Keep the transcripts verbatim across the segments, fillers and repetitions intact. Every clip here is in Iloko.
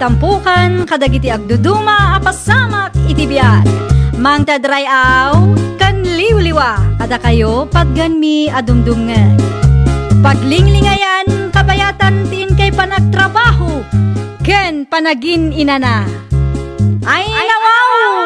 Tampukan kadagiti agduduma a pasamak iti biag. Mangted ray-aw ken liwliwa kadakayo patgenmi a dumdumngeg. Paglinglingayan kabayatan ti inkay panagtrabaho ken panagin-inana. Ay, nawaw!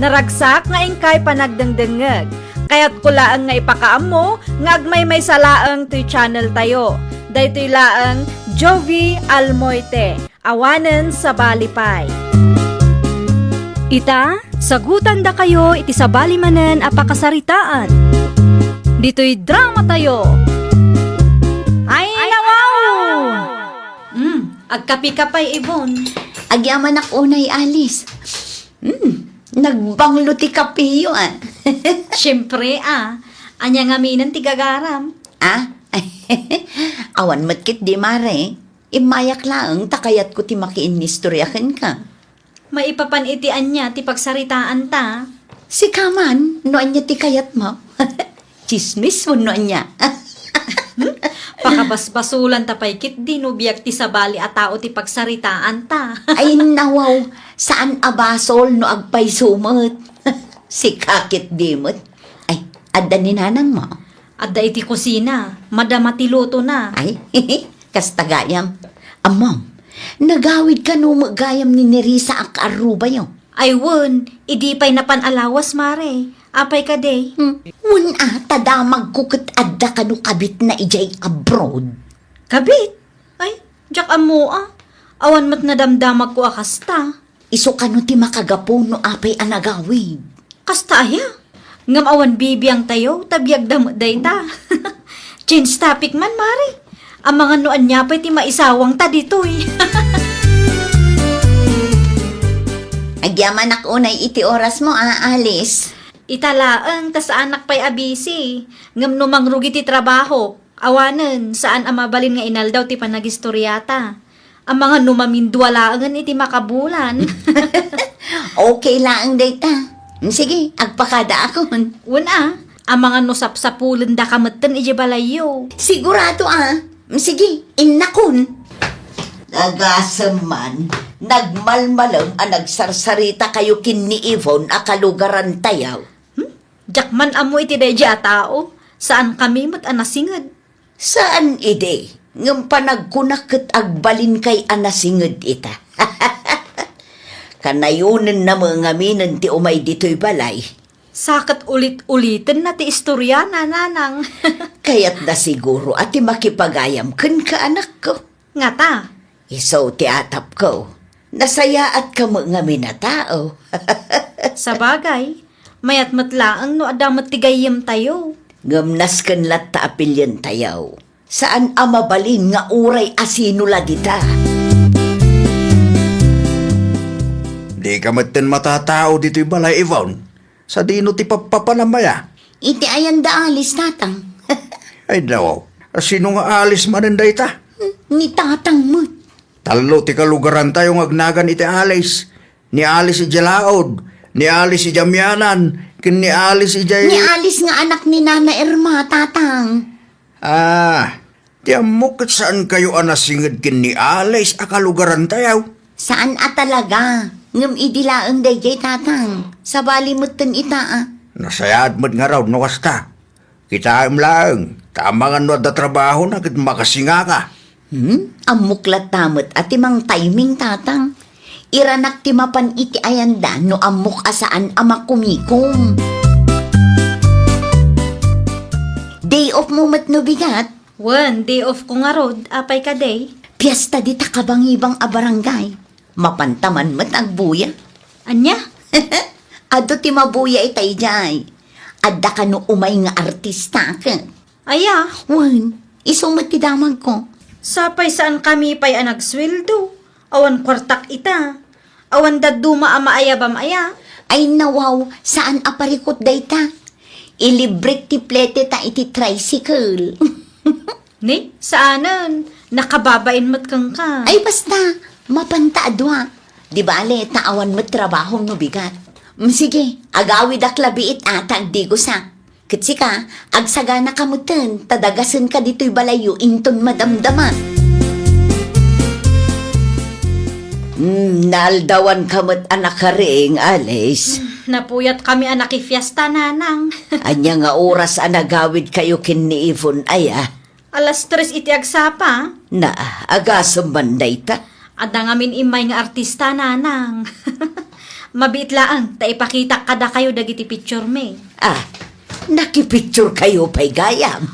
Naragsak nga inkay panagdengdengngeg. Kayatko laeng nga ipakaammo nga agmaymaysa laeng toy channel tayo. Daytoy laeng Jovie Almoite, awanen sabali pay. Ita, sagutandakayo iti sabali manen a pakasaritaan. Ditoy drama tayo. Ay, nawaw! Hmm, agkapi ka pay, Ibon. Agyamanak unay, Alice. Hmm, nagbanglo ti kapiyo, ah. Siyempre, ah. Ania ngaminen ti gagaram? Ah? Awan met ketdi, Mare. Immayak laeng ta kayatko ti makiinnistorya kenka. Maipapan iti ania ti pagsaritaanta? Sika man, no ania ti kayatmo. Tsismis wenno ania? Hmm? Pakabasbasolanta pay ketdi no biag ti sabali a tao ti pagsaritaanta. Ay, nawaw, saan a basol no agpayso met. Sika ketdi met. Ay, adda ni nanangmo? Adda iti kusina, madama ti lutona. Ay, kasta gayam. Ammom, nagawid kano met gayam ni Nerissa a kaarrubayo? Ay wen, idi pay napan a lawas, Mare. Apay kadi? Hmm. Wen a, ta damagko ket adda kano kabitna idiay abroad. Kabit? Ay, diak ammo a. Awan met nadamdamagko a kasta. Isu kano ti makagapu no apay a nagawid? Kasta aya? Ngem awan bibiangtayo, ta biagda met dayta. Change topic man, Mare. Amangan no ania pay ti maisawangta ditoy. Agyamanak unay iti orasmo, a, Alice. Ita laeng, ta saanak pay a busy. Ngem no mangrugi ti trabaho, awanen, saan a mabalin nga inaldaw ti panagistoriata. Amangan no mamindua laengen iti makabulan. Okay laeng dayta. Sige, agpakadaakon. Wen a, amangan no sapsapulendaka metten idiay balayyo. Sigurado a. Sige, innakon. Nagasem man, nagmalmalem a nagsarsarita kayo ken ni Yvonne a kalugarantayo. Hmm? Diak man ammo iti daydiay a tao. Saankami met a nasinged. Saan idi, ngem panagkunak ket agbalinkay a nasinged ita. Kanayonenna met ngaminen ti umay ditoy balay. Sa ket ulit-ulitenna ti istoriana, nanang. Kayatna siguro a ti makipagayam kenka, anakko. Ngata? Isu ti atapko. Nasayaatka met ngamin a tao. Sabagay, mayat met laeng no adda met ti gayyemtayo. Ngem nasken latta a pilientayo. Saan a mabalin nga uray asino la dita. Dika metten matatao ditoy balay, Yvonne. Sadino ti pappapanam aya? Iti ayan da Alice, tatang. Ay, nawaw. Asino nga Alice manen dayta? Ni tatang met. Tallo ti kalugarantayo nga agnagan iti Alice. Ni Alice idiay laod, ni Alice idiay amianan, ken ni Alice idiay... Ni Alice nga anak ni Nana Irma, tatang. Ah, ti ammok ket saankayo a nasinged ken ni Alice a kalugarantayo? Saan a talaga, ngem idi laeng daydiay, tatang. Sabali metten ita, a. Nasayaat met ngarud no kasta. Kitaem laeng, ta amangan no adda trabahona ket makasingaka. Hmm? Ammok latta met a ti mangtiming, tatang. Iranak ti mapan iti ayanda no ammok a saan a makumikom. Day off mo met no bigat? Wen, day off ko ngarud, apay kadi? Piesta dita kabangibang a barangay. Mapanta man met agbuya. Ania? Adu ti mabuya ita idiay. Adda kano umay nga artista ket. Aya? Wen, isu met ti damagko. Sapay saankami pay a nagsueldo. Awan kuartak ita. Awan dadduma a maayabam aya. Ay nawaw, saan a parikut dayta. Ilibrek ti plete ta iti tricycle. Ni, saanen. Nakababain met kenka. Ay, basta. Mapanta a dua. Di bale, ta awan met trabaho no bigat. Mm, sige, agawidak labiit a ta agdigosak. Ket sika, agsaganaka metten, ta dagasenka ditoy balayyo inton madamdama. Hmm, naaldawanka met a nakariing, Alice. Hmm, napuyatkami a nakifiesta, Nanang. Ania nga oras a nagawidkayo ken ni Yvonne aya? Alas tres iti agsapa. Na, agasem man dayta? Adda ngamin immay nga artista, Nanang. Mabiit laeng ta ipakitak kadakayo dagiti picturemi. Ah, nakipicturekayo pay gayam.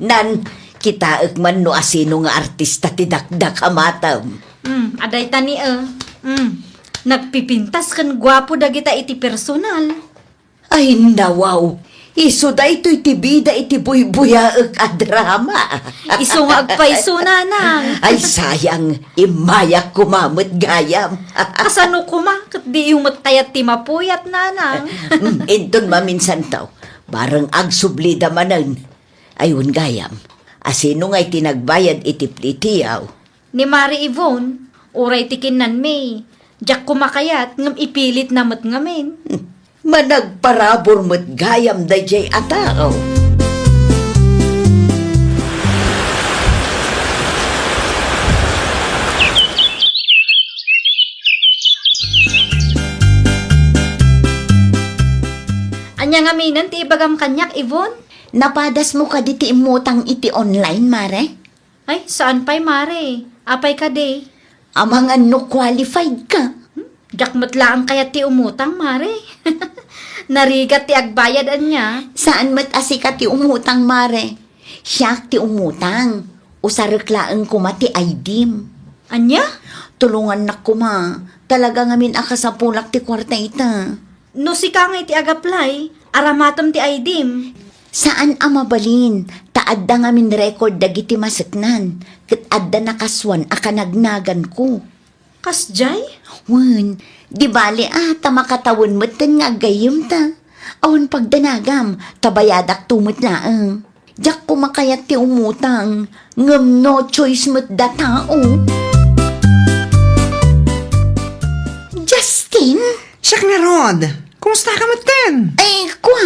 Nan, kitaek man no asino nga artista ti dakdakamatem. Hmm, adayta ni, eh. Hmm, nagpipintas ken guapo dagita iti personal. Ay, nawaw. Isu daytoy ti bida iti buybuyaek a drama. Isu nga agpayso, Nanang. Ay, sayang. Immayak koma met gayam. Kasano koma? Ket diyo met kayat ti mapuyat, Nanang. Mm, inton maminsanto, bareng agsublida manen. Ay, wen gayam. Asino ngay ti nagbayad iti plitiyaw? Ni Mare Yvonne, uray ti kinnanmi, diak koma kayat ngem ipilitna met ngamin. Managparabur met gayam daydiay a tao. Ania ngaminen ti ibagam kaniak, Yvonne? Napadasmo kadi ti immutang iti online, Mare? Ay, saan pay, Mare. Apay kadi? Amangan no qualified ka. Hmm? Diak met laeng kayat ti umutang, Mare. Narigat ti agbayad, ania? Saan met a sika ti umutang, Mare. Siak ti umutang. Usarek laeng koma ti I D-m. Ania? Tulongannak koma. Talaga ngamin a kasapulak ti kuarta ita. No sika nga iti agaplay, aramatem ti I D-m. Saan a mabalin, ta adda ngamin record dagiti maseknan, ket adda nakasuan a kanagnaganko. Kasdiay? Wen, di bale a, ta makatawen metten nga aggayyemta. Awan pagdanagam, ta bayadakto met laeng. Diak koma kayat ti umutang, ngem no choice met da tao. Justin? Siak ngarud. Kumusta ka metten? Ay, kua.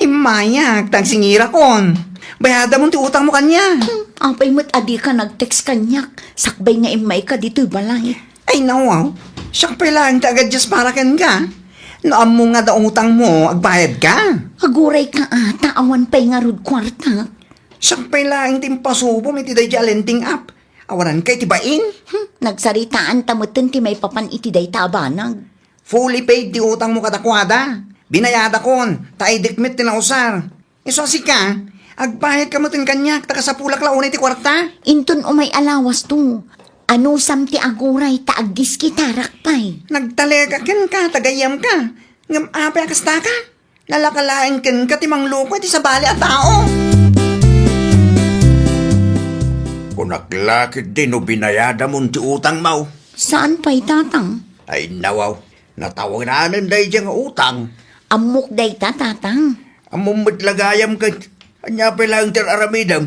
Immayak, ta agsingirakon. Bayadamon ti utangmo kaniak. Hmm, apay met a dika nag-text kaniak, sakbay nga immayka ditoy balay. Ay, nawaw. Siak pay laeng ti agaddias para kenka. No ammom nga adda utangmo, agbayadka. Agurayka a, ta awan pay ngarud kuartak. Siak pay laeng ti impasubom iti daydiay a lending app. Awanan kay ti bain? Hmm, nagsaritaanta metten ti maipapan iti dayta a banag. Fully paid ti utangmo kadakuada. Binayadakon, ta I D-k met ti nausar. Isu a sika, agbayadka metten kaniak, ta kasapulak la unay ti kuarta. Inton umay a lawasto, anusam ti aguray ta agdiskitarak pay. Nagtalek a kenka ta gayyemka, ngem apay a kastaka? Nalaka laeng kenka ti mangluko iti sabali a tao. Kunak la ketdi no binayadamon ti utangmo. Saan pay, Tatang? Ay, nawaw. Natawenganen daydiay nga utang. Ammok dayta, Tatang. Ammom met la gayam ket ania pay laeng ti ar-aramidem?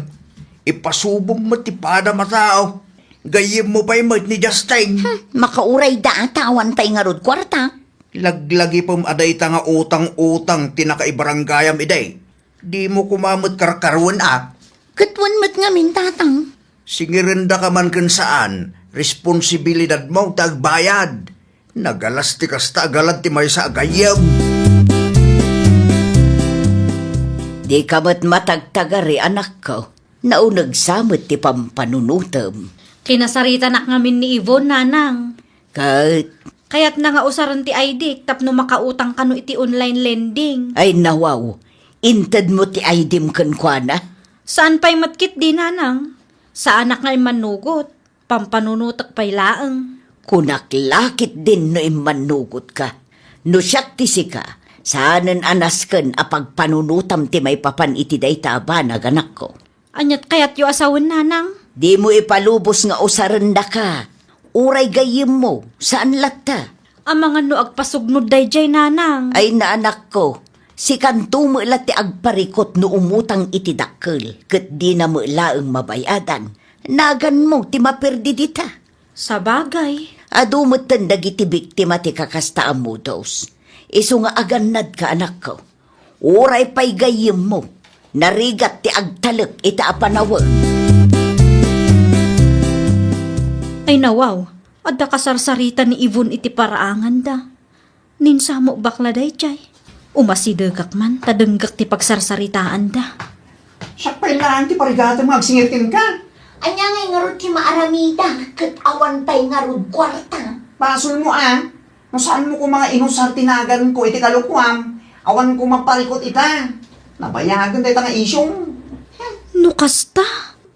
Ipasubom met ti padam a tao. Gayyemmo pay met ni Justin. Hmm, makaurayda a ta awan pay ngarud kuarta. Laglagipem a dayta nga utang-utang ti nakaibaranggayam idi. Dimo koma met karkaruen a. Ket wen met ngamin, Tatang. Singirendaka man ken saan, responsibilidadmo ti agbayad. Nagalas ti kasta a galad ti maysa a gayyem. Dika met matagtagari, anakko. Naunegsa met ti pampanunotem. Kinasaritanak ngamin ni Yvonne, Nanang. Ket? Kayatna nga usaren ti I D-k tapno makautang kano iti online lending. Ay, nawaw. Intedmo ti I D-m kenkuana? Saan pay met ketdi, Nanang. Saanak nga immannugot. Pampanunotek pay laeng. Kunak la ketdin no immannugotka. No siak ti sika, saanen a nasken a pagpanunotam ti maipapan iti dayta a banag, anakko. Aniat kayatyo a sawen, Nanang? Dimo ipalubos nga usarendaka. Uray gayyemmo, saan latta? Amangan no agpasugnod daydiay, Nanang. Ay, anakko, sikanto met la ti agparikut no umutang iti dakkel, ket dina met laeng mabayadan. Naganmo ti maperdi dita. Sabagay. Adu metten dagiti biktima ti kakasta a modus. Isu nga agannadka, anakko. Uray pay gayyemmo, narigat ti agtalek ita a panawen. Ay nawaw, adda kasarsarita ni Ivon iti paraanganda. Ninsamok bakla daydiay. Umasidegak man ta denggek ti pagsarsaritaanda. Siak pay laeng ti parigatem nga agsingir kenka. Ania ngay ngarud ti maaramidak ket awan pay ngarud kuarta? Basolmo a, no saanmo koma nga inusar ti naganko iti kalokuam, awan koma parikut ita. Nabayagen dayta nga isyum. No kasta,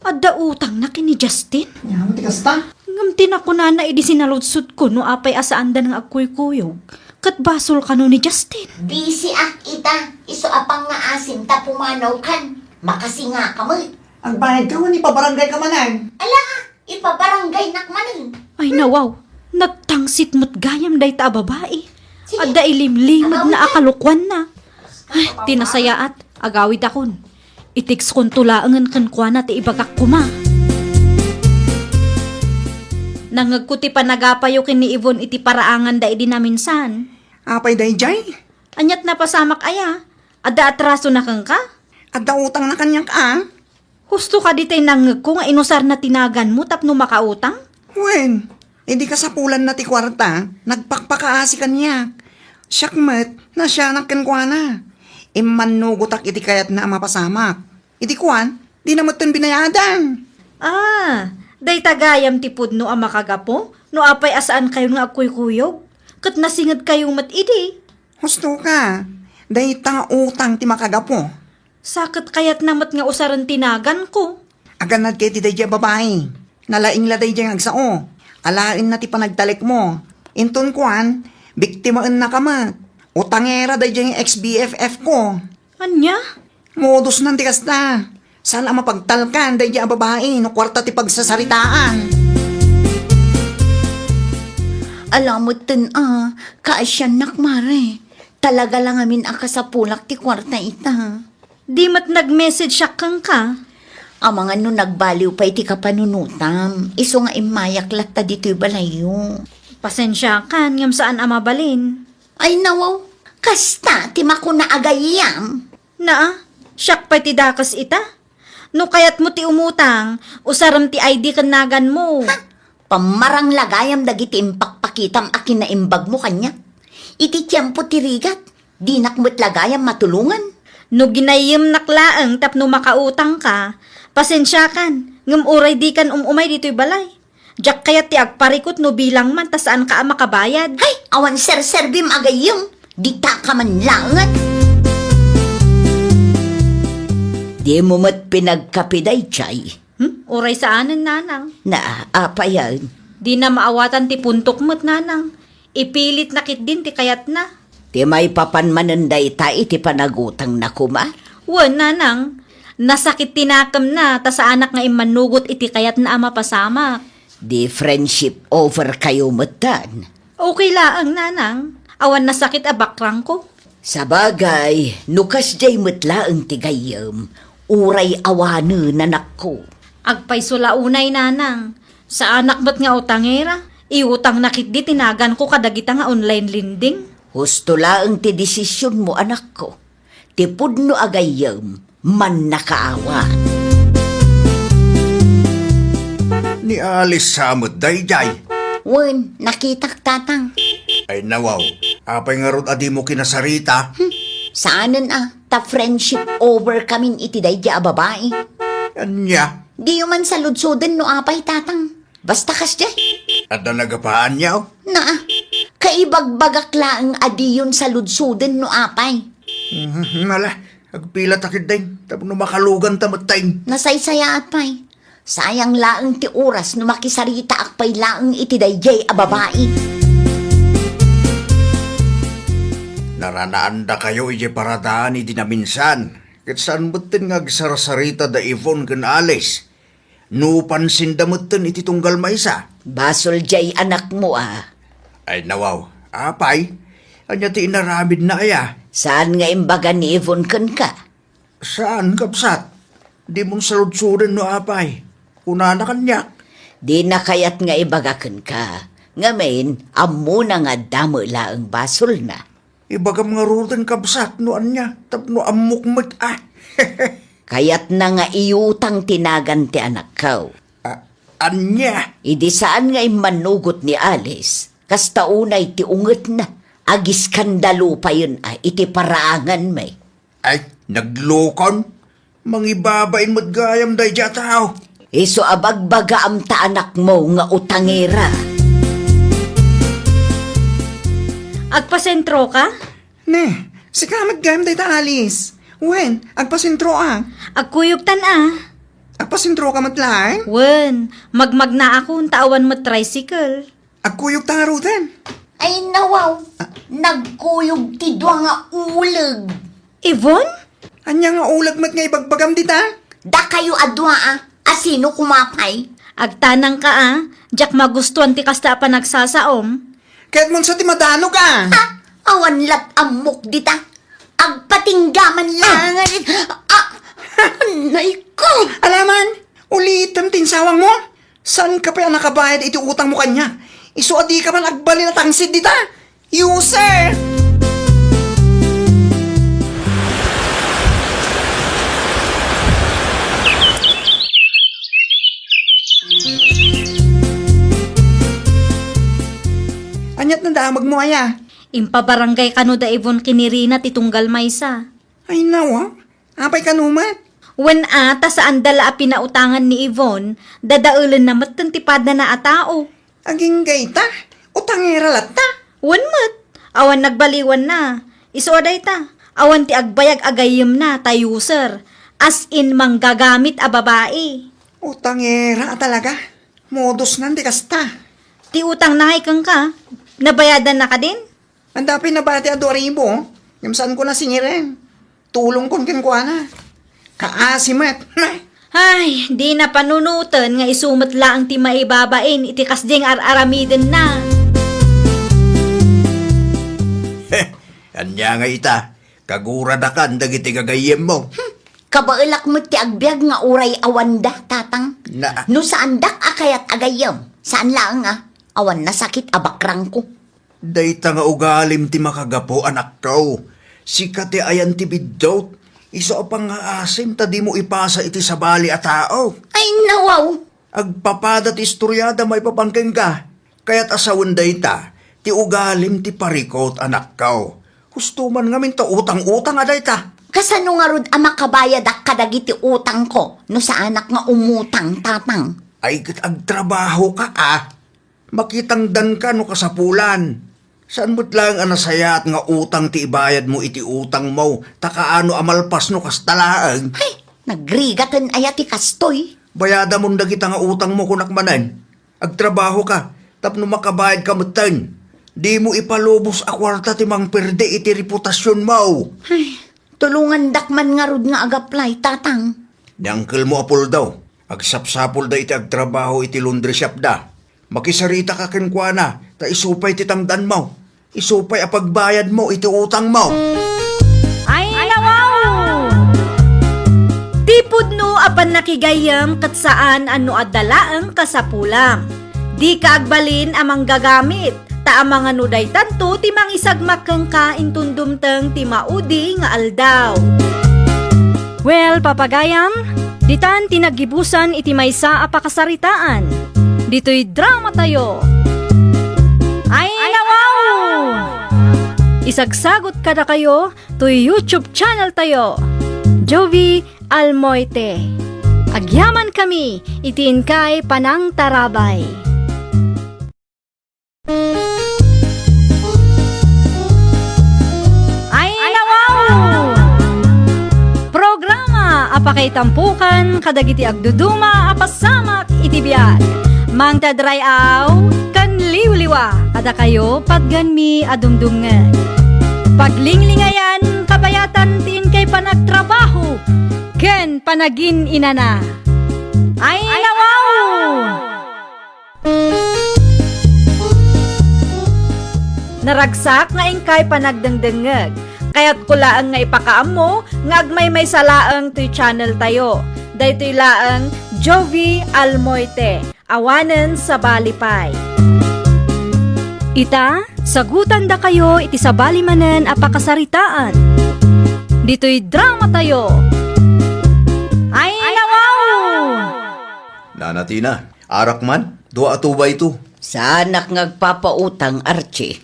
adda utangna ken ni Justin? Ania met ti kasta? Ngem ti nakunana idi sinaludsodko no apay a saandan nga agkuykuyog, ket basol kano ni Justin. Busy ak ita, isu a pangngaasim ta pumanawkan. Makasingaka met. Agbayadka wenno ipabarangayka manen? Ala, ipabarangaynak manen. Ay nawaw, nagtangsit met gayam dayta a babai. Sige. Adda ilimlimedna a kalokuanna. Ay, ti nasayaat, agawidakon. I-textkon to laengen kenkuana ti ibagak koma. Nangngegko ti panagapayo ken ni Ivon iti paraanganda idi naminsan. Apay daydiay? Aniat napasamak aya? Adda atrasona kenka? Adda utangna kaniak a. Husto kadi tay nangngegko nga inusarna ti naganmo tapno makautang? Wen, idi kasapulanna ti kuarta, nagpakpakaasi kaniak. Siak met, nasianak kenkuana. Immannugotak iti kayatna a mapasamak. Iti kuan, dina metten binayadan. Ah, dayta gayam ti pudno a makagapu no apay a saankayon nga agkuykuyog, ket nasingedkayo met idi. Husto ka, dayta nga utang ti makagapu. Sa ket kayatna met nga usaren ti naganko. Agannad kay ti daydiay a babai. Nalaing la daydiay nga agsao. Alaenna ti panagtalekmo. Inton kuan, biktimaennaka met. Utangera daydiay nga ex B F F ko. Ania? Modusnan ti kasta. Saan a mapagtalkan daydiay a babai no kuarta ti pagsasaritaan. Ala metten a, kaasiannak, mare. Talaga la ngamin a kasapulak ti kuarta ita. Di met nag-message siak kenka. Amangan no nagbaliw pay ti kapanunotam, isu nga immayak latta ditoy balayyo. Pasensiakan, ngem saan a mabalin. Ay nawaw, kasta ti makuna a gayyem. Naa, siak pay ti dakes ita. No kayatmo ti umutang, usarem ti I D ken naganmo. Ha? Pammarang la gayam dagiti impakpakitam a kinaimbagmo kaniak. Iti tiempo ti rigat, dinak met la gayam matulongan. No ginayyemnak laeng tapno makautangka, pasensiakan, ngem uray dikan um-umay ditoy balay. Diak kayat ti agparikut no bilang man ta saanka a makabayad. Hay, awan serserbim a gayyem, ditaka man laengen. Dimo met pinagkapi daydiay? Hmm? Uray saanen, nanang. Na, apayen? Dina maawatan ti puntok met, nanang. Ipilitna ketdin ti kayatna. Ti maipapan manen dayta iti panagutangna koma? Wen, nanang. Nasakit ti nakemna, ta saanak nga immannugot iti kayatna a mapasamak. Di friendship over kayo metten. Okay laeng, nanang. Awan nasakit a bakrangko. Sabagay, no kasdiay met laeng ti gayyem, uray awanen, anakko. Agpayso la unay, nanang. Saanak met nga utangera. Iutangna ketdi ti naganko kadagita nga online lending. Husto laeng ti desisionmo, anakko. Ti pudno a gayyem, mannakaawat. Ni Alice sa met daydiay. Wen, nakitak, tatang. Ay nawaw, apay ngarud a dimo kinasarita? Hmm, saanen a, ta friendship over kamin iti daydiay a babai. Ania? Diyo man saludsoden no apay, tatang. Basta kasdiay. Adda nagapaanyo? Naa, kaibagbagak laeng a diyon saludsoden no apay. Mhm, ala, agpila ta ketdin, tapno makaluganta metten. Nasaysayaat pay. Sayang laeng ti oras no makisaritaak pay laeng iti daydiay a babai. Naranaandakayo idiay paradaan idi naminsan, ket saan metten nga agsarsarita da Yvonne ken Alice. No pansinda metten iti tunggal maysa. Basol diay anakmo a. Ay nawaw, apay, ania ti inaramidna aya? Saan nga imbaga ni Yvonne kenka? Saan, kabsat. Dimon saludsoden no apay. Kunana kaniak. Dina kayat nga ibaga kenka. Ngamin, ammona nga adda met laeng basolna. Ibagam ngaruden, kabsat, no ania, tapno ammok met a. Kayatna nga iutang ti nagan ti anakko. A-, ania? Idi saan nga immannugot ni Alice, kasta unay ti ungetna, agiskandalupayen a iti paraanganmi. Ay, naglukon. Mangibabain met gayam daydiay a tao. Isu a bagbagaam ta anakmo nga utangera. Agpasentroka? Ne, sika met gayam dayta, Alice. Wen, agpasentroak. Agkuyogtan a. Agpasentroka met laeng? Wen, magmagnaakon ta awan met tricycle. Agkuyogta ngaruden. Ay, nawaw. Ah. Nagkuyog ti dua nga uleg. Yvonne? Ania nga uleg met nga ibagbagam dita? Dakayo a dua a, a sino koma pay? Agtanangka a, diak magustuan ti kasta a panagsasaom. Kayatmon sa ti madanoka? Ha? Awan lat ammok dita. Agpatinggaman Ah! lang. Ah! Anay ko! Alaman, ulitem ti insawangmo. Saanka pay a nakabayad iti utangmo kaniak? Isu a dika man agbalin a tangsit dita. User! Aniat nadamagmo aya? Impabarangay kano da Yvonne ken ni Rina ti tunggal maysa. Ay, nawa. Apay kano met? Wen a, ta saanda la a pinautangan ni Yvonne, dadaelenna metten ti padana a tao. Agingga ita, utangera latta. Wen met, awan nagbaliwanna. Isu a dayta, awan ti agbayag a gayyemna ta user, as in manggagamit a babai. Utangera a talaga. Modusnan ti kasta. Ti utangna ngay kenka, nabayadanna kadin? Anda pay nabati a dua ribu, ngem saanko nasingiren. Tulongkon kenkuana. Kaasi met. Ay, dina panunoten nga isu met laeng ti maibabain iti kasdiay nga ar-aramidenna. Ania nga ita, kaguradakan dagiti gagayyemmo. Hmm, kabaelak met ti agbiag nga uray awanda, tatang. Na- No saandak a kayat a gayyem, saan laeng a, awan nasakit a bakrangko. Dayta nga ugalim ti makagapu, anakko. Sika ti ayan ti biddut. Isu a pangngaasim ta dimo ipasa iti sabali a tao. Ay, nawaw! Agpapada ti istoriada maipapan kenka. Kayat a sawen dayta, ti ugalim ti parikut, anakko. Husto man ngamin ta utang-utang a dayta. Kasano ngarud a makabayadak kadagiti utangko no saanak nga umutang, tatang? Ay, ket agtrabahoka a. Makitangdanka no kasapulan. Saan met laeng a nasayaat nga utang ti ibayadmo iti utangmo, ta kaano a malpas no kasta laeng? Ay, nagrigaten aya ti kastoy? Bayadamon dagita nga utangmo, kunak manen. Agtrabahoka tapno makabayadka metten. Dimo ipalubos a kuarta ti mangperde iti reputasionmo. Ay, tulongandak man ngarud nga agaplay, tatang. Ni angkelmo a Puldo, agsapsapulda iti agtrabaho iti laundry shopda. Makisaritaka kenkuana, ta isu pay ti tangdanmo. Isu pay a pagbayadmo iti utangmo. Ay, nawaw! Ti pudno a pannakigayyem ket saan a no adda laeng kasapulam. Dika agbalin a manggagamit, ta amangan no daytanto ti mangisagmak kenka inton dumteng ti maudi nga aldaw. Well, papagayam, ditan ti naggibusan iti maysa a pakasaritaan. Ditoy dramatayo. Ay, nawaw! Isagsagot kadakayo toy YouTube channel tayo, Jovie Almoite. Agyamankami iti inkay panangtarabay. Ay, nawaw! Programa a pakaitampokan kadagiti agduduma a pasamak iti biag. Mangtadray-aw ken liwliwa kadakayo, patganmi a dumdumngeg. Paglinglingayan, kabayatan ti inkay panagtrabaho ken panagin-inana. Ay, nawaw! Naragsak nga inkay panagdengdengngeg. Kayatko laeng nga ipakaammo nga agmaymaysa laeng toy channel tayo. Daytoy laeng Jovie Almoite, awanen sabali pay. Ita, Sagutandakayo iti sabali manen a pakasaritaan. Ditoy dramatayo. Ay, nawaw! Nana Tina, arak man? Dua a tuba ito. Saanak nga agpapautang, Archie.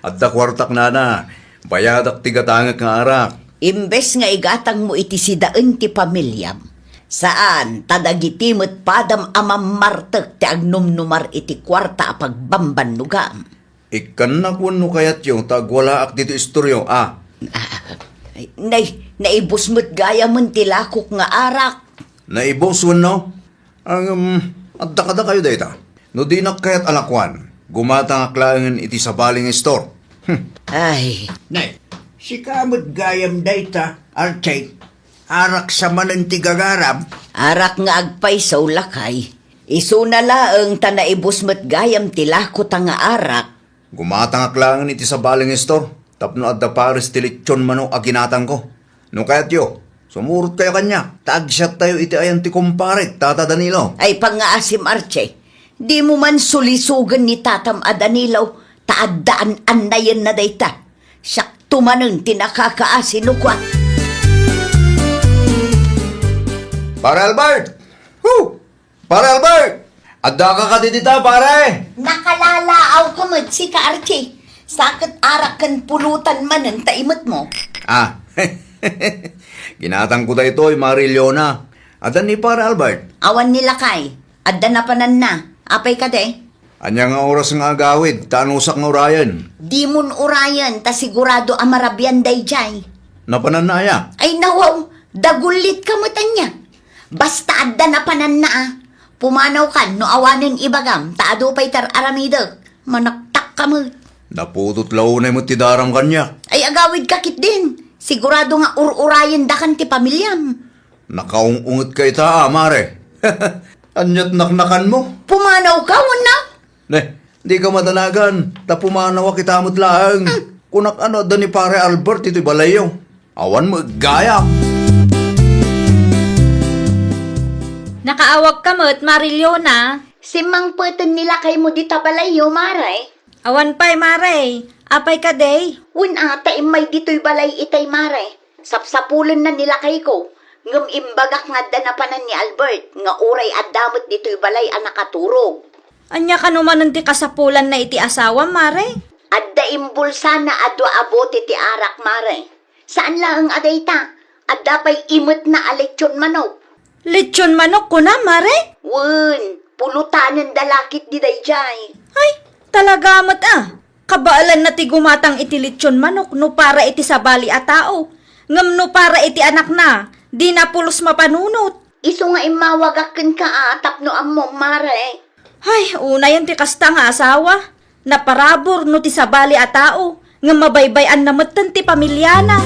Adda kuartak, nana. Bayadak ti gatangek nga arak. Imbes nga igatangmo iti sidaen ti pamiliam, saan ta dagiti met padam a mammartek ti agnumnumar iti kuarta a pagbambannogam. Ikkannak wenno kayatyo ta agwalaak ditoy istoryo, a? Ah, nay, naibus met gayamen ti lakok nga arak. Naibus wenno? Ngem, adda kadakayo dayta. No dinak kayat a lakuan, gumatangak laengen iti sabali nga istor. Hmm. Ay. Nay, sika met gayam dayta, Archie. Arak sa manen ti gagaram. Arak nga agpayso, lakay. Isuna laeng ta naibus met gayam ti lakota nga arak. Gumatangak laengen iti sabali nga istor tapno adda pares ti lechon manok a ginatangko. No kayatyo, sumurot kayo kaniak, ta agsiattayo iti ayan ti kumpare, Tata Danilo. Ay, pangngaasim, Archie. Dimo man sulisogen ni tatam a Danilo, ta adda an-annayenna dayta. Siakto manen ti nakakaasi no kua. Pare Albert! Hu! Pare Albert! Addaka kadi dita, pare? Nakalalaawka met sika, Archie. Sa ket arak ken pulutan manen ta imetmo. Ah, ginatangko daytoy, Mare Leona. Adda ni Pare Albert? Awan ni lakay. Adda napananna. Apay kadi? Ania nga oras nga agawid, ta anusak nga urayen? Dimon urayen, ta sigurado a marabian daydiay. Napananna aya? Ay, nawaw, dagullitka met ania. Basta adda napananna a. Pumanawkan no awanen ibagam, ta adu pay ti ar-aramidek. Manaktakka met. Naputot la unay met ti daram kaniak. Ay, agawidka ketdin. Sigurado nga ur-urayendakan ti pamiliam. Nakaung-ungetka ita, a, mare. Ania't naknakanmo? Pumanawka, wenno? Ne, dika madanagan, ta pumanawak ita met laeng. Hmm. Kunak a no adda ni Pare Albert itoy balayyo. Awan met gayam. Nakaawagka met, Mare Leona. Simmangpeten ni lakaymo dita balayyo, mare. Awan pay, mare. Apay kadi? Wen a, ta immay ditoy balay itay, mare. Sapsapulenna ni lakayko, ngem imbagak nga adda napanan ni Albert, nga uray adda met ditoy balay a nakaturog. Ania kano manen ti kasapulanna iti asawam, mare? Adda imbulsana a dua a bote ti arak, mare. Saan laeng a dayta, adda pay imetna a lechon manok. Lechon manok, kuna, mare? Wen, pulutanenda la ketdi daydiay. Ay, talaga met a. Kabaelanna ti gumatang iti lechon manok no para iti sabali a tao. Ngem no para iti anakna, dina pulos mapanunot. Isu nga immawagak kenka a tapno ammom, mare. Ay, unayen ti kasta nga asawa. Naparabur no ti sabali a tao, ngem mabaybay-anna metten ti pamiliana.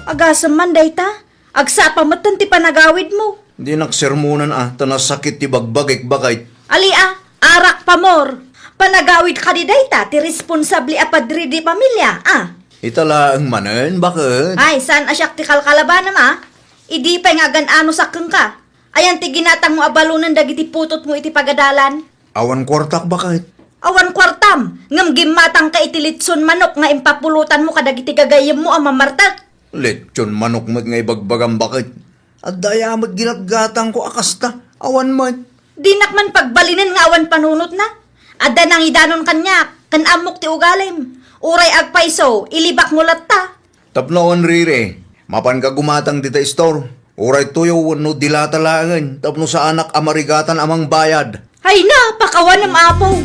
Agasem man dayta, agsapa metten ti panagawidmo. Dinak sermonan a, ta nasakit ti bagbagik, baket. Ali a, arak pamor. Panagawid kadi dayta ti responsable a padre di pamilia, a. Ita laeng manen, baket. Ay, saan a siak ti kalkalabanam, a? Idi pay nga agan-anosak kenka. Ayan ti ginatangmo a balonen dagiti putotmo iti pagadalan? Awan kuartak, baket. Awan kuartam, ngem gimmatangka iti litson manok nga impapulutanmo kadagiti gagayyemmo a mamartek. Litson manok met nga ibagbagam, baket. Adda aya met ginatgatangko a kasta? Awan met. Dinak man pagbalinen nga awan panunotna. Adda nangidanon kaniak, ken ammok ti ugalim. Uray agpayso, ilibakmo latta. Tapno awan riri, mapanka gumatang dita istor. Uray tuyo wenno dilata laengen tapno saanak a marigatan a mangbayad. Ay na, pakawanem, Apo!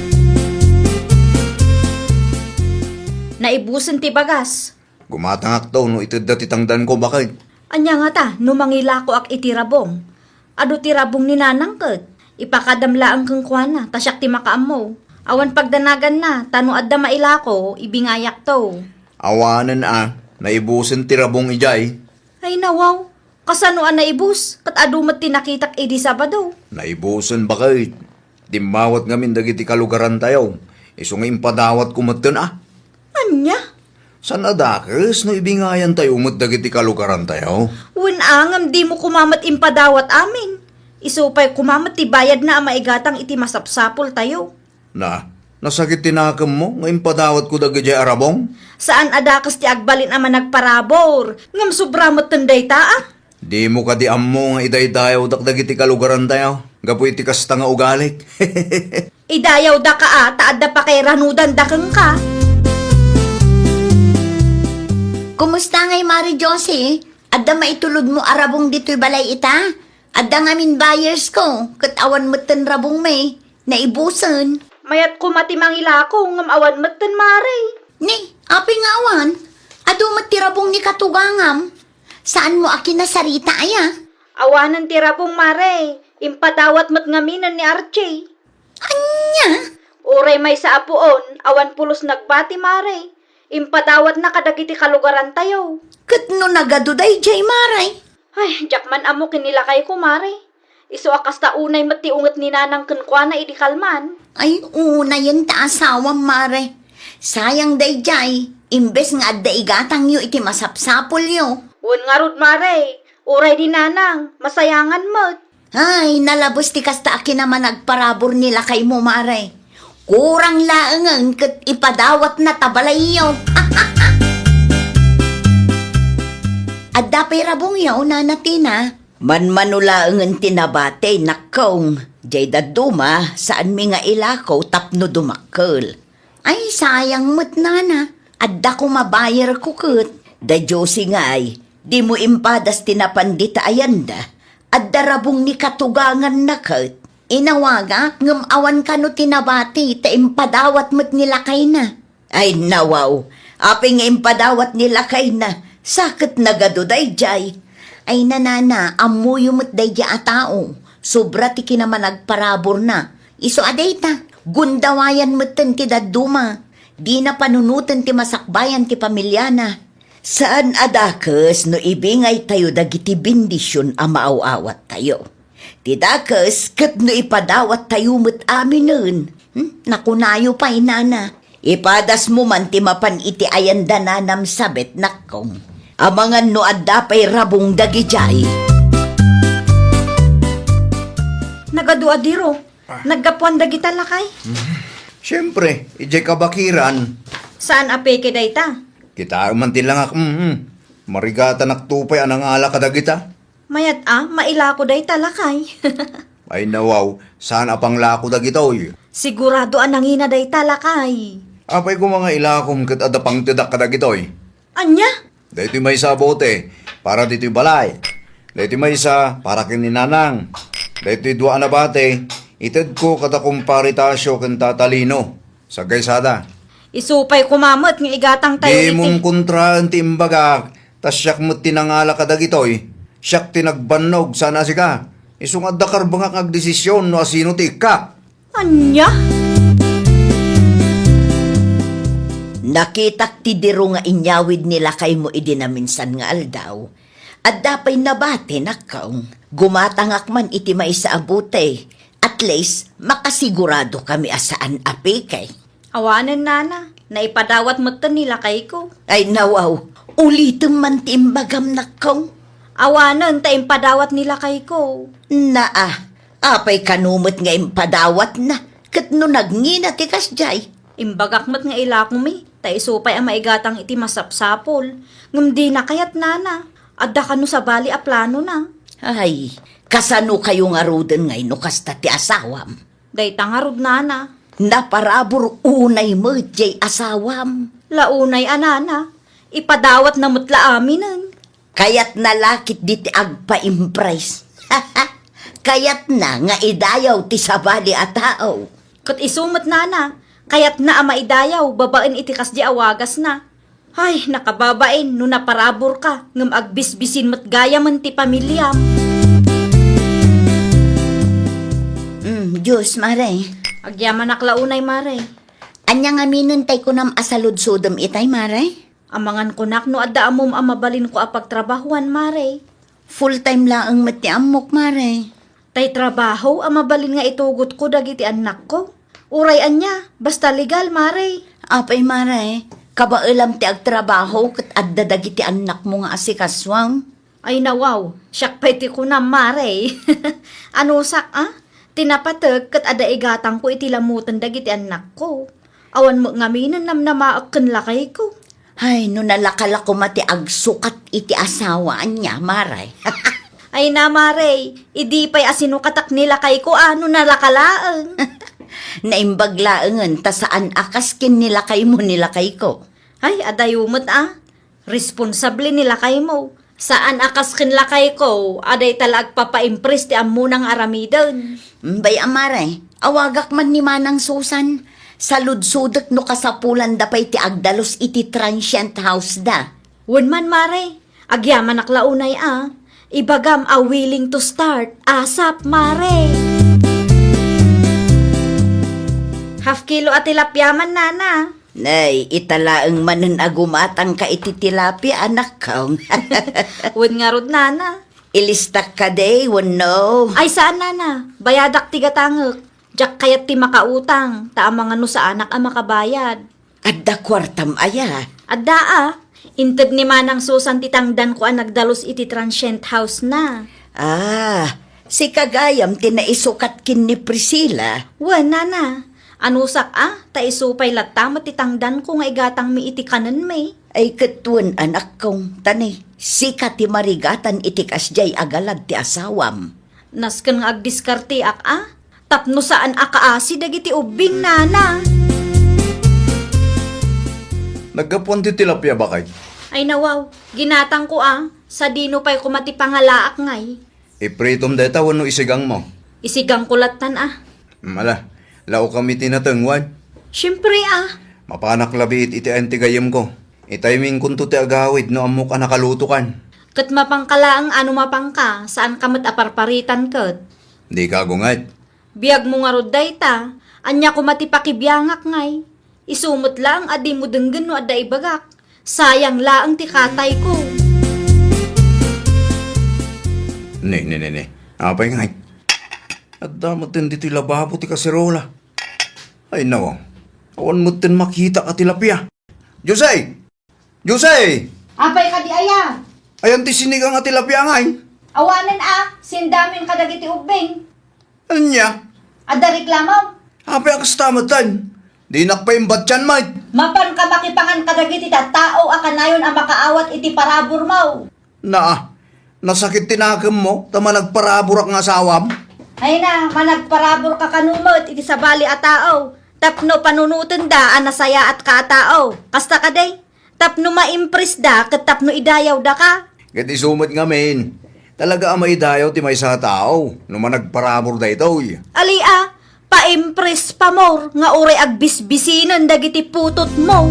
Naibusen ti bagas. Gumatangakto no itedda ti tangdanko, baket. Ania ngata no mangilakoak iti rabong? Adu ti rabong ni nanang ket ipakadam laeng kenkuana ta siak ti makaammo. Awan pagdanaganna ta no adda mailako, ibingayakto. Awanen a, naibusen ti rabong idiay. Ay nawaw, kasano a naibus ket adu met ti nakitak idi Sabado? Naibusen, baket. Dimmawat ngamin dagiti kalugarantayo, isu nga impadawatko metten a. Ania? Saan a dakes no ibingayantayo met dagiti kalugarantayo? Wen a, ngem dimo koma met impadawat amin. Isu pay koma met ti bayadna a maigatang iti masapsapultayo. Na, nasakit ti nakemmo nga impadawatko dagidiay a rabong? Saan a dakes ti agbalin a managparabur, ngem sobra metten dayta, a? Dimo kadi ammo nga idaydayawdak dagiti kalugarantayo gapu iti kasta nga ugalik? Idayawdaka a, ta adda pakairanudandak kenka. Kumusta ngay, Mare Josie? Adda maitulodmo a rabong ditoy balay ita? Adda ngamin buyers ko, ket awan metten rabongmi. Naibusen. Mayat koma ti mangilako, ngem awan metten, Mare. Ni, apay nga awan? Adu met ti rabong ni katugangam. Saanmo a kinasarita aya? Awanen ti rabong, Mare. Impadawat met ngaminen ni Archie. Ania? Uray maysa a puon, awan pulos nagbati, Mare. Impadawatna kadagiti kalugarantayo. Ket no nagadu daydiay, Mare? Ay, diak man ammo ken ni lakayko, Mare. Isu a kasta unay met ti unget ni Nanang kenkuana idi kalman. Ay, unayen ta asawam, Mare. Sayang daydiay, imbes nga adda igatangyo iti masapsapulyo. Wen ngarud, Mare, uray ni Nanang, masayangan met. Ay, nalabes ti kasta a kinamanagparabur ni lakaymo, Mare. Kurang laengen ket ipadawatna ta balayyo. Adda pay rabongyo, Nana Tina? Manmano laengen ti nabati, nakkong. Diay dadduma, saanmi nga ilako tapno dumakkel. Ay, sayang met, Nana. Adda koma buyerko ket. Da Josie ngay, dimo impadas ti napan dita ayanda. Adda rabong ni katuganganna ket. Inawagak ngem awan kano ti nabati ta impadawat met ni lakayna. Ay, nawaw. Apay nga impadawat ni lakayna? Sa ket nagadu daydiay. Ay, Nana, ammoyo met daydiay a tao. Sobra ti kinamanagparaburna. Isu a dayta, gundawayan metten ti dadduma. Dina panunoten ti masakbayan ti pamiliana. Saan a dakes no ibingaytayo dagiti bendision a maaw-awattayo. Ti dakes ket no ipadawattayo met aminen. Hmm? Nakunayo pay, Nana. Ipadasmo man ti mapan iti ayanda, Nanam Sabet, nakkong. Amangan no adda pay rabong dagidiay. Nagadu a diro. Ah. Naggapuan dagita, lakay? Siempre, idiay kabakiran. Saan a peke dayta? Kitaem man ti langak, mm, mm. Marigatanak to pay a nangala kadagita. Mayat a, mailako dayta, lakay. Ay, nawaw, saan a panglako dagitoy? Sigurado a nangina dayta, lakay. Apay koma nga ilakom ket adda pangtedak kadagitoy? Ania? Daytoy maysa a bote, para ditoy balay. Daytoy maysa, para ken ni Nanang. Daytoy dua a nabati, itedko kada kumpare Tasio ken Tata Lino. Sagaysada. Isu pay koma met nga igatangtayo iti. Dimon kontraen ti imbagak, ta siak met ti nangala kadagitoy. Siak ti nagbannog, saan a sika. Isu nga adda karbengak nga agdesisyon no asino ti ikka. Ania? Nakitak ti diro nga inyawid ni lakaymo idi naminsan nga aldaw. Adda pay nabati, nakkong. Gumatangak man iti maysa a bote. At least, makasigurado kami a saan a peke. Awanen, Nana. Naipadawat metten ni lakayko. Ay, nawaw. Ulitem man ti imbagam, nakkong. Awanen, ta impadawat ni lakayko. Naa, apay kano met nga impadawatna? Ket no nagngina ti kasdiay? Imbagak met nga ilakomi, ta isu pay a maigatang iti masapsapul. Ngem dina kayat, Nana. Adda kano sabali a planona. Ay, kasano kayo ngaruden ngay no kasta ti asawam? Dayta ngarud, Nana. Naparabur unay met jay asawam. La unay a, Nana. Ipadawatna met la aminen. Kayatna la ketdi ti agpa-impress. Kayatna nga idayaw ti sabali a tao. Ket isu met, Nana. Kayatna a maidayaw babaen iti kasdi a wagasna. Ay, nakababain no naparaburka, ngem agbisbisin met gayamen ti pamiliam. Mm, Diyos, Mare. Agyamanak la unay, Mare. Ania ngaminen tay kunam a saludsodem itay, Mare? Amangan kunak no adda ammom a mabalinko a pagtrabahuan, Mare. Full time laeng met ti ammok, Mare. Tay trabaho a mabalin nga itugotko dagiti annakko. Uray ania, basta legal, Mare. Apay, Mare, kabaelam ti agtrabaho ket adda dagiti annakmo nga asikasuam? Ay, nawaw, siak pay ti kunam, Mare. Anusak, a? Ti napateg ket adda igatangko iti lamoten dagiti annakko. Awan met ngaminen namnamaek ken lakayko. Ay, no nalaka la koma ti agsukat iti asawa, ania, Mare? Ay na, Mare, idi pay a sinukatak ni lakayko, a, no nalaka laeng. Naimbag laengen ta saan a kas ken ni lakaymo ni lakayko. Ay, adayo met, a. Responsable ni lakaymo. Saan a kas ken lakayko, a dayta la agpapaimpress ti ammona nga aramiden. Bay a, Mare, awagak man ni Manang Susan. Saludsodek no kasapulanda pay ti agdalus iti transient house da. Wen man, Mare. Agyamanak la unay a. Ibagam a willing to start. Asap, Mare. Half kilo a tilapia man, Nana. Nay, ita laeng manen a gumatangka iti tilapia, anakkong. Wen ngarud, Nana. Ilistak kadi wenno? Ay, saan, Nana. Bayadak ti gatangek. Diak kayat ti makautang, ta amangan no saanak a makabayad. Adda kuartam aya? Adda a. Inted ni Manang Susan ti tangdanko a nagdalus iti transient house na. Ah, sika gayam ti naisukat ken ni Priscilla? Wen, Nana. Anusak a, ta isu pay latta met ti tangdanko nga igatangmi iti kanenmi. Ay ket wen, anakkong, ta ni, sika ti marigatan iti kasdiay a galad ti asawam. Nasken nga agdiskarteak a, tapno saan a kaasi dagiti ubbing, Nana. Naggapuan ti tilapia, bakay? Ay nawaw, ginatangko a, sadino pay koma ti pangalaak ngay. Ipritom dayta wenno isigangmo? Isigangko lattan a. Mala, laokam iti natengwan. Siempre a. Mapanak labiit iti ayan ti gayyemko. Itayminkonto ti agawid no ammok a nakalutokan. Ket mapanka laeng a no mapanka, saanka met a parparitan ket. Dika agunget. Biagmo ngarud dayta, ania koma ti pakibiangak ngay? Isu met laeng a dimo denggen no adda ibagak. Sayang laeng ti katayko. Ne, ne, ne, ne. Apay ngay? Adda metten ditoy lababo ti kaserola. Ay, nawaw. Awan metten makita a tilapia. Jose! Jose! Apay kadi aya? Ayan ti sinigang a tilapia ngay. Awanen a, sindamin kadagiti ubbing. Ania? Adda reklamo? Apay a kasta metten? Dinak pay imbatian met. Mapanka makipangan kadagiti tattao a kanayon a makaawat iti paraburmo. Naa, nasakit ti nakemmo ta managparaburak nga asawam? Ay na, managparaburka kano met iti sabali a tao tapno panunotenda a nasayaatka a tao. Kasta kadi? Tapno maimpresda ket tapno idayawdaka. Ket isu met ngamin, talaga a maidayaw ti maysa a tao no managparabur daytoy. Ali a, paimpress pa more nga uray agbisbisinen dagiti putotmo.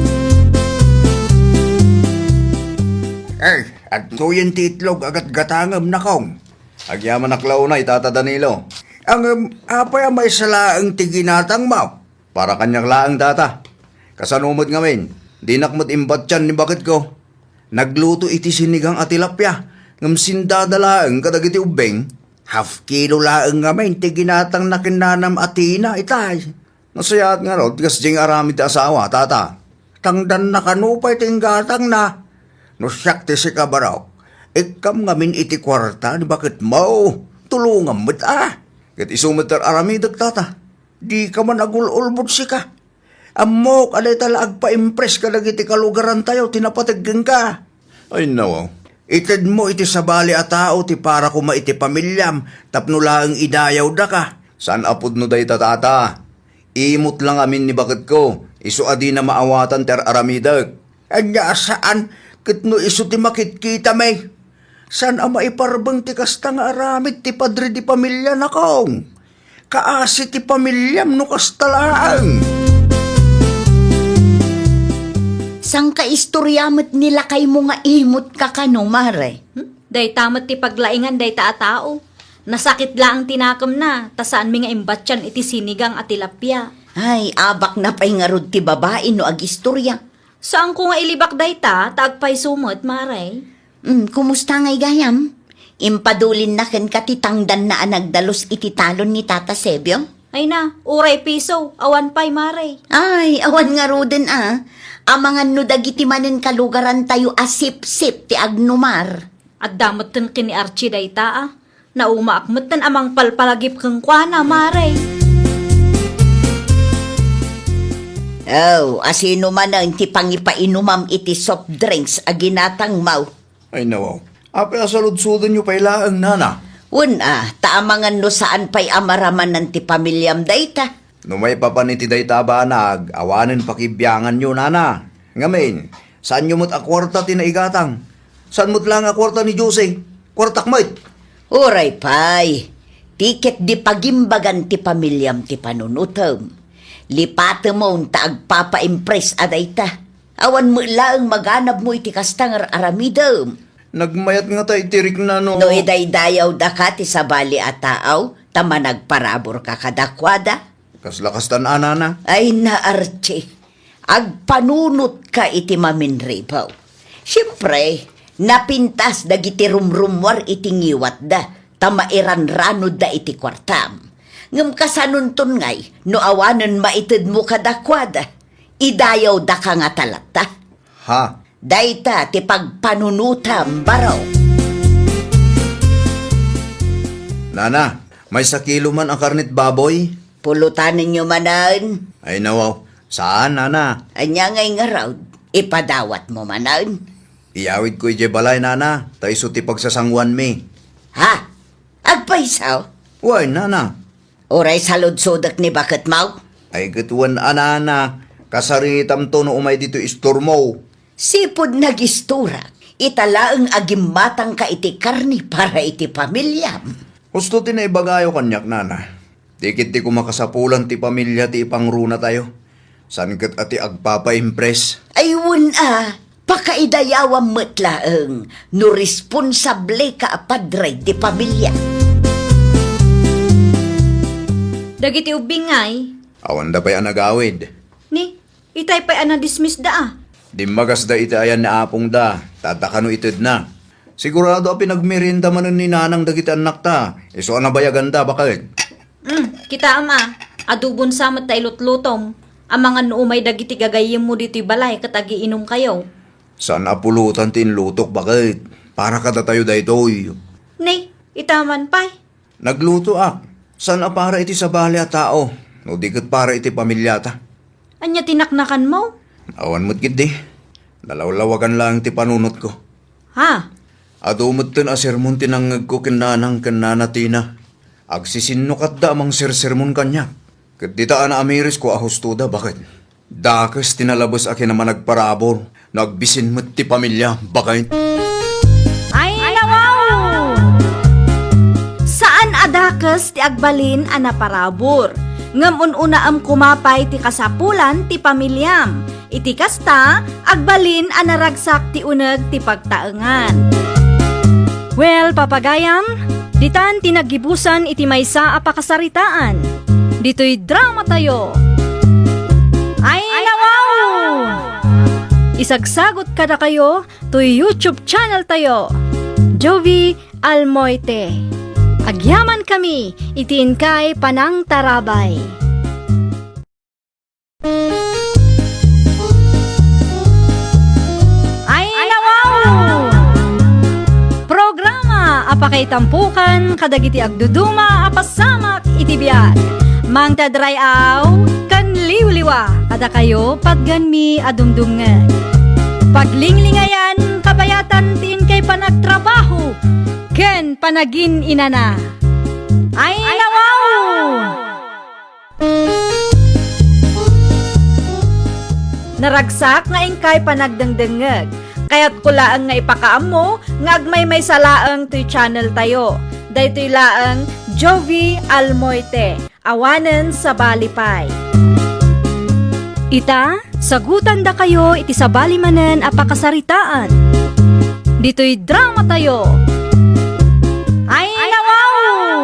Ay, adtoyen ti itlog a gatgatangem, nakong. Agyamanak la unay, Tata Danilo. Ngem, apay a maysa laeng ti ginatangmo? Para kaniak laeng, Tata. Kasano met ngamin, dinak met imbatian ni baketko. Nagluto iti sinigang a tilapia, ngem sindada laeng kadagiti ubbing. Half kilo laeng ngamin ti ginatangna ken nanam a tina, itay. Nasayaat ngarud ti kasdiay nga aramid ti asawa, Tata. Tangdanna kano pay ti inggatangna. No siak ti sika, Barok, ikkam ngamin iti kuarta ni baketmo. Tulongam met a. Ket isu met ti ar-aramidek, Tata. Dika man agul-ulbod sika. Ammok a dayta la agpaimpress kadagiti kalugarantayo ti napateg kenka. Ay, nawaw. Itedmo iti sabali a tao ti para koma iti pamiliam tapno laeng idayawdaka. Saan a pudno dayta, Tata. Imot la ngamin ni baketko, isu a dina maawatan ti ar-aramidek. Ania a saan ket no isu ti makitkitami? Saan a maiparbeng ti kasta nga aramid ti padre de pamilya, nakong. Kaasi ti pamiliam no kasta laeng. Sangka istoria met ni lakaymo nga imot ka kano, Mare. Hmm? Dayta met ti paglaingan dayta a tao. Nasakit laeng ti nakemna, ta saanmi nga imbatian iti sinigang a tilapia. Ay, abakna pay ngarud ti babai no agistoria. Saanko nga ilibak dayta, ta agpayso met, Mare. Mm, kumusta ngay gayam? Impadulinna kenka ti tangdanna a nagdalus iti talon ni Tata Sebio? Ay na, uray piso, awan pay, Mare. Ay, awan ngaruden a. Amangan no dagiti manen kalugarantayo a sipsip ti agnumar. Adda metten ken ni Archie dayta a. Naumaak metten a mangpalpalagip kenkuana, Mare. Oh, asino manen ti pangipainumam iti soft drinks a ginatangmo? Ay, nawaw. Apay a saludsodenyo pay laeng, nana? Wen a, ta amangan no saan pay a maramanan ti pamiliam dayta. No maipapan iti dayta a banag, awanen pakibianganyo, nana. Ngamin, saanyo met a kuarta ti naigatang? Saan met laeng a kuarta ni Jose? Kuartak met. Uray pay, ti ketdi pagimbagan ti pamiliam ti panunotem. Lipatemon ta agpapa-impress a dayta. Awan met laeng maganabmo iti kasta nga ar-aramidem. Nagmayat ngata iti rikna no. No idaydayawdaka ti sabali a tao, ta managparaburka kadakuada. Kasla kastan a, nana? Ay na, Archie, agpanunotka iti maminribaw. Siempre, napintas dagiti rumrummuar iti ngiwatda, ta mairanranodda iti kuartam. Ngem kasanonton ngay no awanen maitedmo kadakuada? Idayawdaka ngata latta. Ha? Dayta ti pagpanunotam, baro. Nana, maysa kilo man a karnet baboy? Pulutanenyo manen. Ay, nawaw. Saan, nana? Ania ngay ngarud? Ipadawatmo manen? Iyawidko idiay balay, nana, ta isu ti pagsasanguanmi. Ha? Agpayso? Wen, nana. Uray saludsodek ni baketmo? Ay, ket wen a, nana, kasaritamto no umay ditoy istormo. Sipud nagisturak, ita laeng a gimmatangka iti karne para iti pamiliam. Husto ti naibagayo kaniak, nana. Di ketdi koma kasapulan ti pamilia ti ipangrunatayo. Saan ket a ti agpapa-impress. Ay, wen a, pakaidayawam met laeng no responsableka a padre ti pamilia. Dagiti ubbing ngay? Awanda pay a nagawid. Ni, itay pay a nadismissda a. Dimmagasda iti ayan ni apongda, ta adda kano itedna. Sigurado a pinagmerienda manen ni nanang dagiti annakta, isu a nabayaganda, baket. Mm, kitaem a, adubon sa met ta ilutlutom. Amangan no umay dagiti gagayyemmo ditoy balay ket agiinumkayo. Saan a pulutan ti inlutok, baket. Para kadatayo daytoy. Ni, ita man pay. Naglutoak. Saan a para iti sabali a tao, no di ket para iti pamiliata. Ania ti naknakanmo? Awan met ketdi. Nalawlawagan laeng ti panunotko. Ha? Adu metten a sermon ti nangngegko ken nanang ken nana Tina. Agsisinnukatda a mangsersermon kaniak. Ket dita a naamirisko a hustoda, baket. Dakes ti nalabes a kinamanagparabur no agbisin met ti pamilia, baket. Ay, nawaw! Saan a dakes ti agbalin a naparabur, ngem un-unaem koma pay ti kasapulan ti pamiliam. Iti kasta, agbalin a naragsak ti uneg ti pagtaengan. Well, papagayam, ditan ti naggibusan iti maysa a pakasaritaan. Ditoy dramatayo. Ay, nawaw! Isagsagot kadakayo toy YouTube channel tayo, Jovie Almoite. Agyaman kami iti inkay panangtarabay. Ay, nawaw! Programa a pakaitampukan kadagiti agduduma a pasamak iti biag. Mangted ray-aw ken liwliwa kadakayo patgenmi a dumdumngeg. Paglinglingayan, kabayatan ti inkay panagtrabaho ken panagin-inana. Ay, nawaw! Naragsak nga inkay panagdengdengngeg. Kayatko laeng nga ipakaammo nga agmaymaysa laeng toy channel tayo. Daytoy laeng Jovie Almoite, awanen sabali pay. Ita, sagutandakayo iti sabali manen a pakasaritaan. Ditoy dramatayo. Ay, nawaw!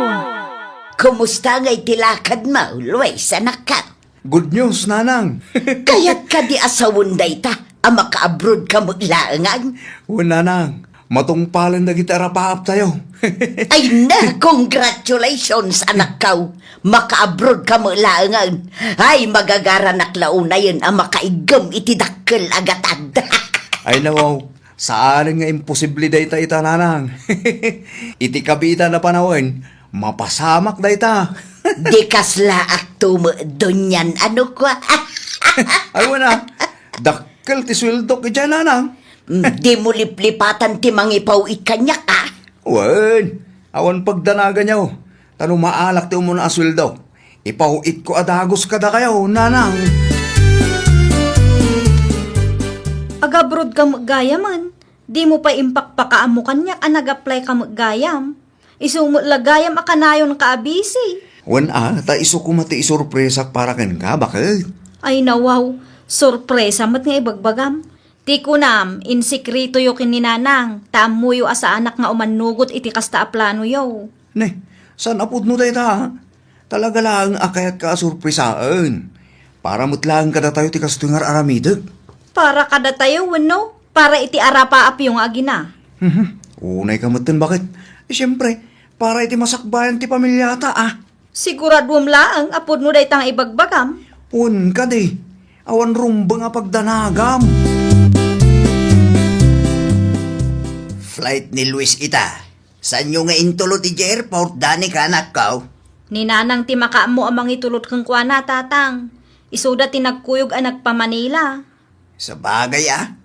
Kumusta ngay ti lakadmo, Luis, anakko? Good news, nanang. Kayat kadi a sawen dayta a maka-abroad ka met laengan? Wen, nanang. Matungpalen dagiti arapaap tayo. Ay na, congratulations, anakko. Maka-abroad ka met laengan. Ay, magagaranak la unayen a makaiggem iti dakkel a gatad. Ay, nawaw. Saanen nga imposible dayta ita, nanang. Iti kabiitan a panawen, mapasamak dayta. Di kaslaak tumedo nian a nukua. Ay, wen a. Dakkel ti sueldok idiay, nanang. Mm, dimo liplipatan ti mangipaw-it kaniak, a. Wen, awan pagdanaganyo. Ta no maalak ti umuna a sueldo, ipaw-itko a dagus kadakayo, nanang. Agabrodka met gayamen. Dimo pay impakpakaammo kaniak a nag-apply ka met gayam. Isu met la gayam a kanayonka a busy. Wen a, ta isu koma ti isurpresak para kenka, baket. Ay, nawaw, sorpresa met nga ibagbagam. Ti kunam, insekretoyo ken ni nanang, ta ammoyo a saanak nga umannugot iti kasta a planoyo. Ne, saan a pudno dayta, a? Talaga laeng a kayatka a sorpresaen. Para met laeng kadatayo ti kastoy nga ar-aramidek. Para kadatayo wenno para iti arapaapyo nga agina? Mhm. Unayka metten, baket. Siempre, para iti masakbayan ti pamiliata, a. Siguraduem laeng a pudno dayta nga ibagbagam. Wen kadi, awan rumbeng a pagdanagam. Flight ni Luis ita. Saanyo nga intulod idiay airport, Danica, anakko? Ni nanang ti makaammo a mangitulod kenkuana, tatang. Isuda ti nagkuyog a nagpa-Manila. Sabagay, a.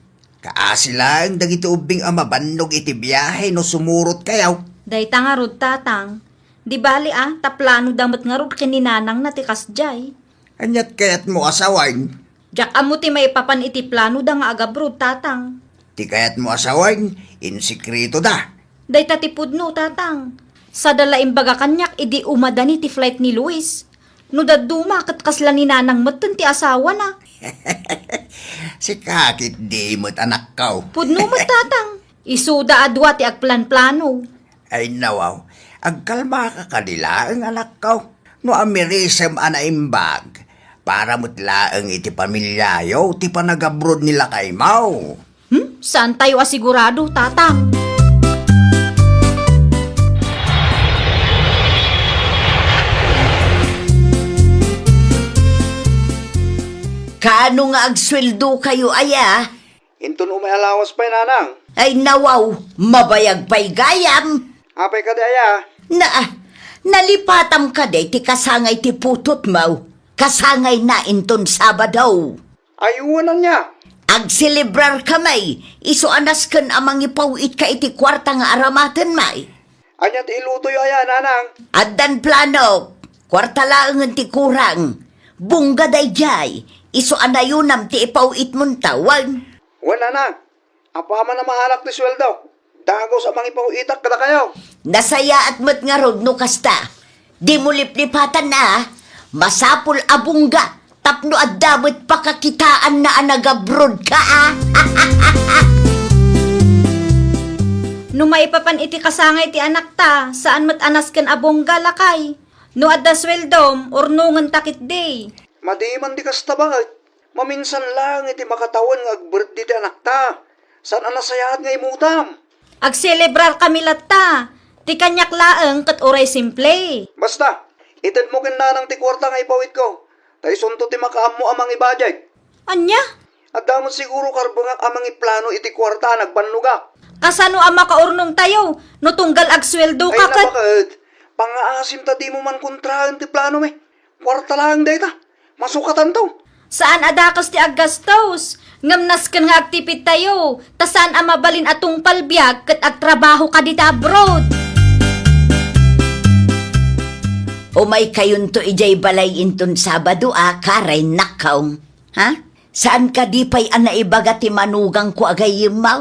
Kaasi laeng dagiti ubbing a mabannog iti biahe no sumurotkayo. Dayta ngarud, tatang. Di bali, a, ta planoda met ngarud ken ni nanangna ti kasdiay. Ania't kayatmo a sawen? Diak ammo ti maipapan iti planoda nga agabroad, tatang. Ti kayatmo a sawen, insekretoda. Dayta ti pudno, tatang. Sada la imbaga kaniak idi umadani ti flight ni Luis. No dadduma, ket kasla ni nanang metten ti asawana. Sika ketdi met, anakko. Pudno met, tatang. Isuda a dua ti agplanplano. Ay, nawaw. Agkalmaka kadi laeng, anakko. No amirisem a naimbag, para met laeng iti pamiliayo ti panagabroad ni lakaymo. Hmm? Saantayo a sigurado, tatang? Kaano nga agsueldokayo aya? Inton umay a lawas pay, nanang. Ay, nawaw, mabayag pay gayam. Apay kadi aya? Na, nalipatam kadi ti kasangay ti putotmo? Kasangayna inton Sabado. Ay, wen, ania? Agselebrar kami, isu a nasken a mangipaw-itka iti kuarta nga aramatenmi. Ania ti ilutoyo aya, nanang? Addan planok. Kuarta laengen ti kurang. Bungga daydiay, isu a nayonam ti ipaw-itmonto, wen. Wen, nanang. Apaman a maalak ti sueldo, dagus a mangipaw-itak kadakayo. Nasayaat met ngarud no kasta. Dimo liplipatan a, masapul a bungga tapno adda met pakakitaanna a nagabrodka a. No maipapan iti kasangay ti anakta, saan met a nasken a bungga, lakay. No adda sueldom, urnongenta ketdi. Madi man ti kasta, baket. Maminsan laeng iti makatawen nga agbirthday ti anakta. Saan a nasayaat nga imutam. Agselebrarkami latta. Ti kaniak laeng ket uray simple. Basta, itedmo ken nanang ti kuarta nga ipawitko. Ta isunto ti makaammo a mangibudget. Ania? Adda met siguro karbengak a mangiplano iti kuarta a nagbannogak. Kasano a makaurnongtayo no tunggal agsueldoka? Ay, ket nabaket. Pangaasim ta dimo man kontraen ti planomi. Kuarta laeng dayta. Masukatanto. Saan a dakes ti aggastos, ngem nasken nga agtipidtayo, ta saan a mabalin a tungpal biag ket agtrabaho kadi ta abroad. Umaykayonto idiay balay inton Sabado a, karaynakko. Ha? Saan kadi pay a naibaga ti manugangko a gayyemmo?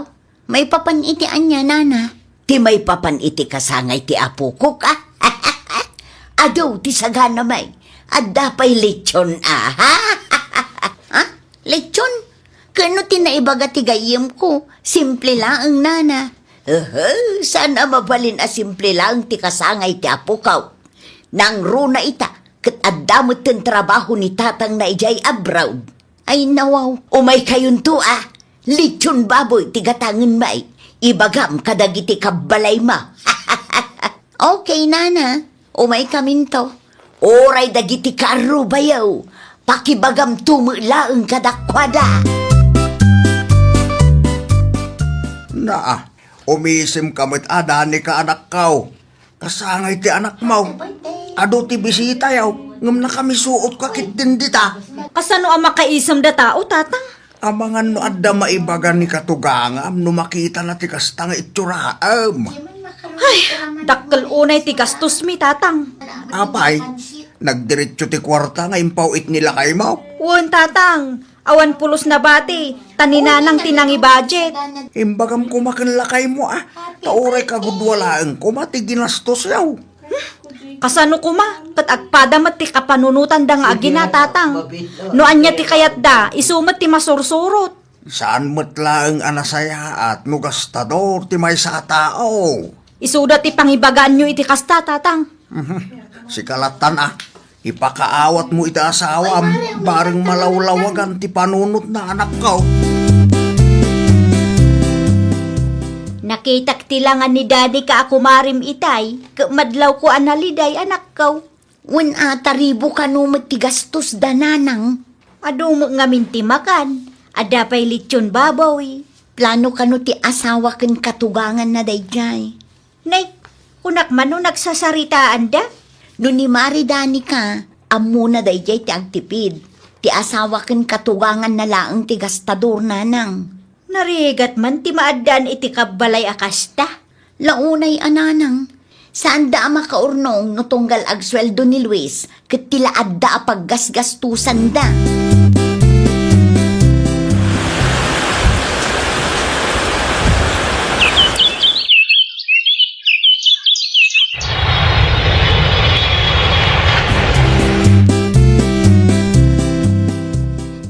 Maipapan iti ania, nana? Ti maipapan iti kasangay ti apokok, a? Adu ti saganami. Adda pay lechon, a? Ha? Lechon? Ket no ti naibaga ti gayyemko, simple laeng, nana. Ehe, saan a mabalin a simple laeng ti kasangay ti apokko. Nangruna ita, ket adda metten trabaho ni tatangna idiay abroad. Ay, nawaw, umaykayonto, a. Lechon baboy ti gatangenmi. Ibagam kadagiti kabbalaymo. Okay, nana. Umaykaminto. Uray dagiti kaarrubayo, pakibagamto met laeng kadakuada. Naa, umisim ka met a, Danica, anakko. Kasangay ti anakmo. Adu ti bisitayo, ngem nakamisuot ka ketdin dita. Kasano a makaisem da tao, Tatang? Amangan no adda maibaga ni katugangam no makitana ti kasta nga itsuraan. Ay, dakkel unay ti gastosmi, Tatang. Apay, nagdiretso ti kuarta nga impaw-it ni lakaymo? Wen, Tatang. Awan pulos nabati, ta ni Nanang ti nangibajet. Imbagam koma ken lakaymo a, ta uray kagudua laeng koma ti ginastosyo. Kasano koma, ket agpada met ti kapanunotanda nga agina, Tatang. No ania ti kayatda, isu met ti masursurot. Saan met laeng a nasayaat no gastador ti maysa a tao. Isuda ti pangibagaanyo iti kasta, Tatang. Mhm. Sika lattan a, ipakaawatmo iti asawam, bareng malawlawagan ti panunotna, anakko. Nakitak ti langan ni Danica a kumarim itay, ket madlawko a naliday, anakko. Wen a, taribo kano met ti gastosda, Nanang? Adu met ngamin ti makan, adda pay lechon baboy. Plano kano ti asawa ken katuganganna daydiay? Nay, kunak man no nagsasaritaanda? No ni Mari Danica, ammona daydiay ti agtipid. Ti asawa ken katuganganna laeng ti gastador, Nanang. Narigat man ti maaddaan iti kabbalay a kasta. Launay a, Nanang, saanda a makaurnong no tunggal agsueldo ni Luis ket ti la adda a paggasgastusanda.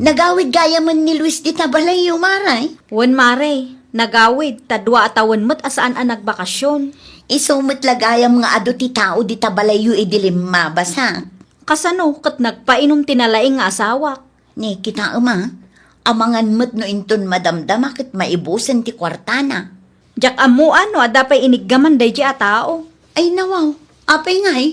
Nagawid gayamen ni Luis dita balayyo, Mare? Wen, Mare, nagawid ta dua a tawen met a saan a nagbakasyon. Isu met la gayam nga adu ti tao dita balayyo idi limmabasak. Kasano ket nagpainum ti nalaing nga asawak? Ni, kitaem a, amangan met no inton madamdama ket maibusen ti kuartana. Diak ammoan no adda pay iniggaman daydiay a tao. Ay, nawaw, apay ngay?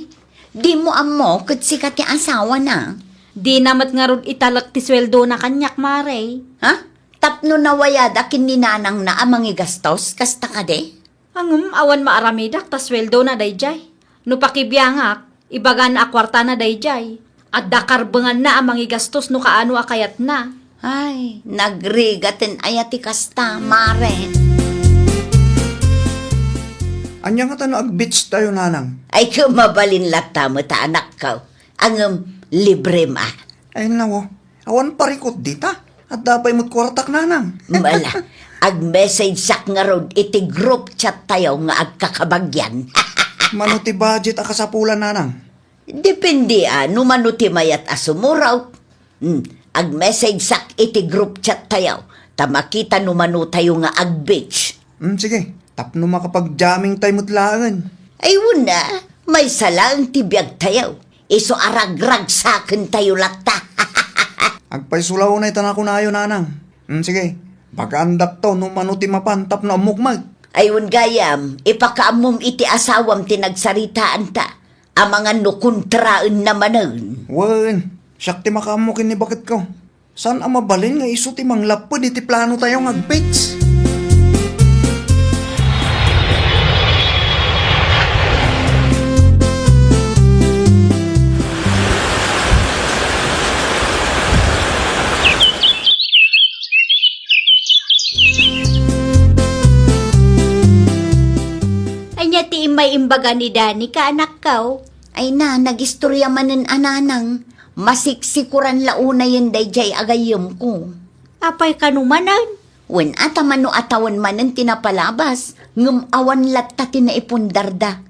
Dimo ammo ket sika ti asawana? Dina met ngarud italek ti sueldona kaniak, Mare. Ha? Tapno nawayada ken ni nanangna a mangigastos, kasta kadi? Ngem awan maaramidak ta sueldona daydiay. No pakibiangak, ibagana a kuartana daydiay. Adda karbenganna a mangigastos no kaano a kayatna. Ay, nagrigaten aya ti kasta, Mare. Ania ngata no ag-beach tayo, Nanang? Ay, ket mabalin latta met a, anakko. Ngem librem a. Ay, nawo. Awan parikut dita. Adda pay met kuartak, Nanang. Mala, ag-message-ak ngarud iti group chat tayo nga agkakabagyan. Mano ti budget a kasapulan, Nanang? Depende a no mano ti mayat a sumurot. Hmm, ag-message-ak iti group chat tayo, ta makita no mano tayo nga ag-beach. Hmm, sige. Tapno makapag-jamming tayo met laengen. Ay, wen a, maysa laeng ti biag tayo. Isu a ragragsaken tayo latta. Agpayso la unay ta nakunayo, Nanang. Hmm, sige. Bagaandak to no mano ti mapan tapno ammok met. Ay, wen gayam, ipakaammom iti asawam ti nagsaritaanta. Amangan no kontraenna manen. Wen, siak ti makaammo ken ni baketko. Saan a mabalin nga isu ti manglapped iti plano tayo nga ag-beach? Ania ti immay imbaga ni Danica, anakko? Ay na, nagistorya manen a nanang. Masiksikoran la unayen daydiay a gayyemko. Apay kano manen? Wen a, ta mano a tawen manen ti napalabas, ngem awan latta ti naipundarda.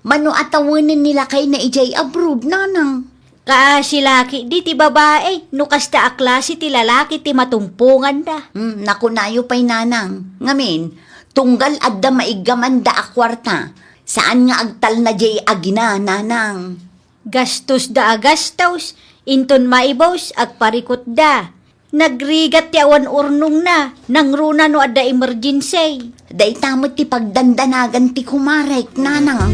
Mano a tawenen ni lakayna idiay abroad, nanang? Kaasi la ketdi ti babai, no kasta a klase ti lalaki ti matumponganda. Hmm, nakunayo pay, nanang. Ngamin, tunggal adda maiggamanda a kuarta, saan nga agtalna diay agina, nanang. Gastosda a gastos, inton maibus, agparikutda. Nagrigat ti awan urnongna, nangruna no adda emergency. Dayta met ti pagdandanagan ti kumarek, nanang.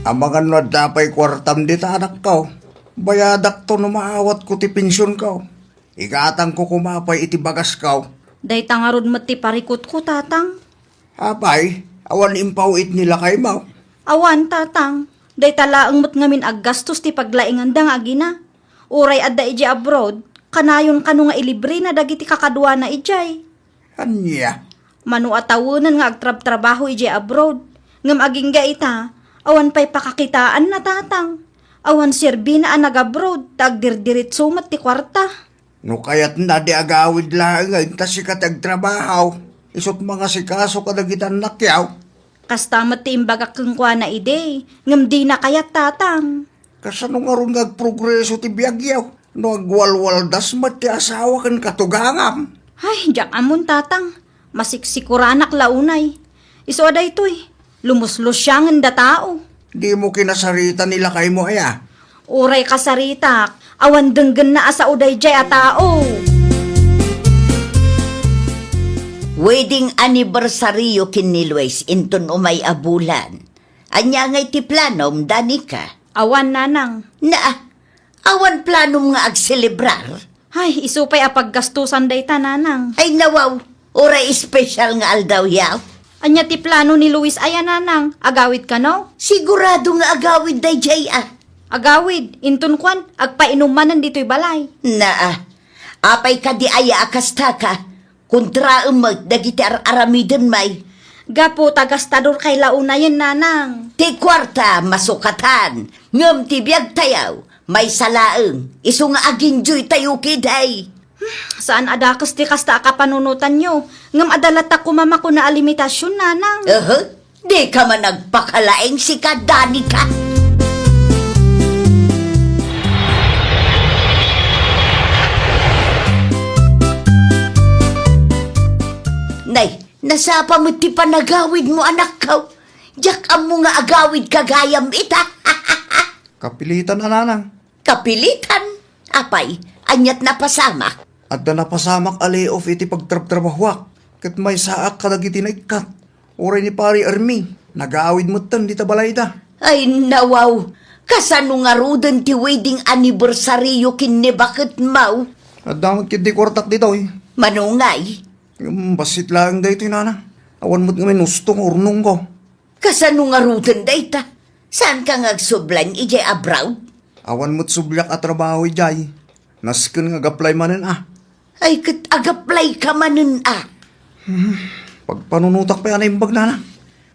Amangan no adda pay kuartam dita, anakko. Bayadakto no maawatko ti pensionko. Igatangko koma pay iti bagasko. Dayta ngarud met ti parikutko, Tatang. Apay, awan impaw-it ni lakaymo? Awan, Tatang. Dayta laeng met ngamin aggastos ti paglainganda nga agina. Uray adda idiay abroad, kanayon kano nga ilibrena dagiti kakaduana idiay. Ania? Mano a tawenan nga agtrabtrabaho idiay abroad, ngem agingga ita, awan pay pakakitaanna, Tatang. Awan serbina a nag-abroad, ta agdirdiritso met ti kuarta. No kayatna, di agawid laengen ta sika ti agtrabaho, isut' mangasikaso kadagiti annakyo. Kasta met ti imbagak kenkuana idi, ngem dina kayat, Tatang. Kasano ngarud nga agprogreso ti biagyo no agwalwaldas met ti asawa ken katugangam? Ay, diak ammon, Tatang. Masiksikuranak la unay. Isu a daytoy, lumuslusiangen da tao. Dimo kinasarita ni lakaymo aya? Uray kasaritak, awan denggenna a sao daydiay a tao. Wedding anniversaryo ken ni Luis inton umay a bulan. Ania ngay ti planom, Danica? Awan, Nanang. Naa, awan planom nga agselebrar? Ay, isu pay a paggastusan dayta, Nanang. Ay, nawaw, uray espesyal nga aldaw, yaw. Ania ti plano ni Luis aya, Nanang? Agawid kano? Sigurado nga agawid daydiay, a. Agawid, inton kuan, agpainom manen ditoy balay. Naa, apay kadi aya a kasta ka? Kontraem met dagiti ar-aramiden, may. Gapu ta gastador kay la unayen, Nanang. Ti kuarta, masukatan. Ngem ti biag tayaw, maysa laeng. Isu nga aginjoy tayo kiday. Saan a dakes ti kasta a kapanunotanyo. Ngem adda latta koma makuna a limitasion, Nanang. Aha. Dika man agpakalaeng sika, Danica. Nay, nasapa met ti panagawidmo, anakko. Diak ammo nga agawidka gayam ita. Kapilitan a, Nanang. Kapilitan? Apay, aniat napasamak? Adda napasamak a layoff iti pagtrabtrabahoak, ket maysaak kadagiti naikkat. Uray ni Pari Ermi, nagawid metten dita balayda. Ay, nawaw! Kasano ngaruden ti wedding anniversaryo ken ni baketmo? Adda met ketdi kuartak ditoy. Mano ngay? Ngem bassit laeng daytoy, Nana. Awan met ngamin husto nga urnongko. Kasano ngaruden dayta? Saanka nga agsubli idiay abroad? Awan met subliak a trabaho idiay. Nasken nga ag-apply manen a. Ay, ket ag-apply ka manen a. Hmm, pagpanunotak pay a naimbag, Nana.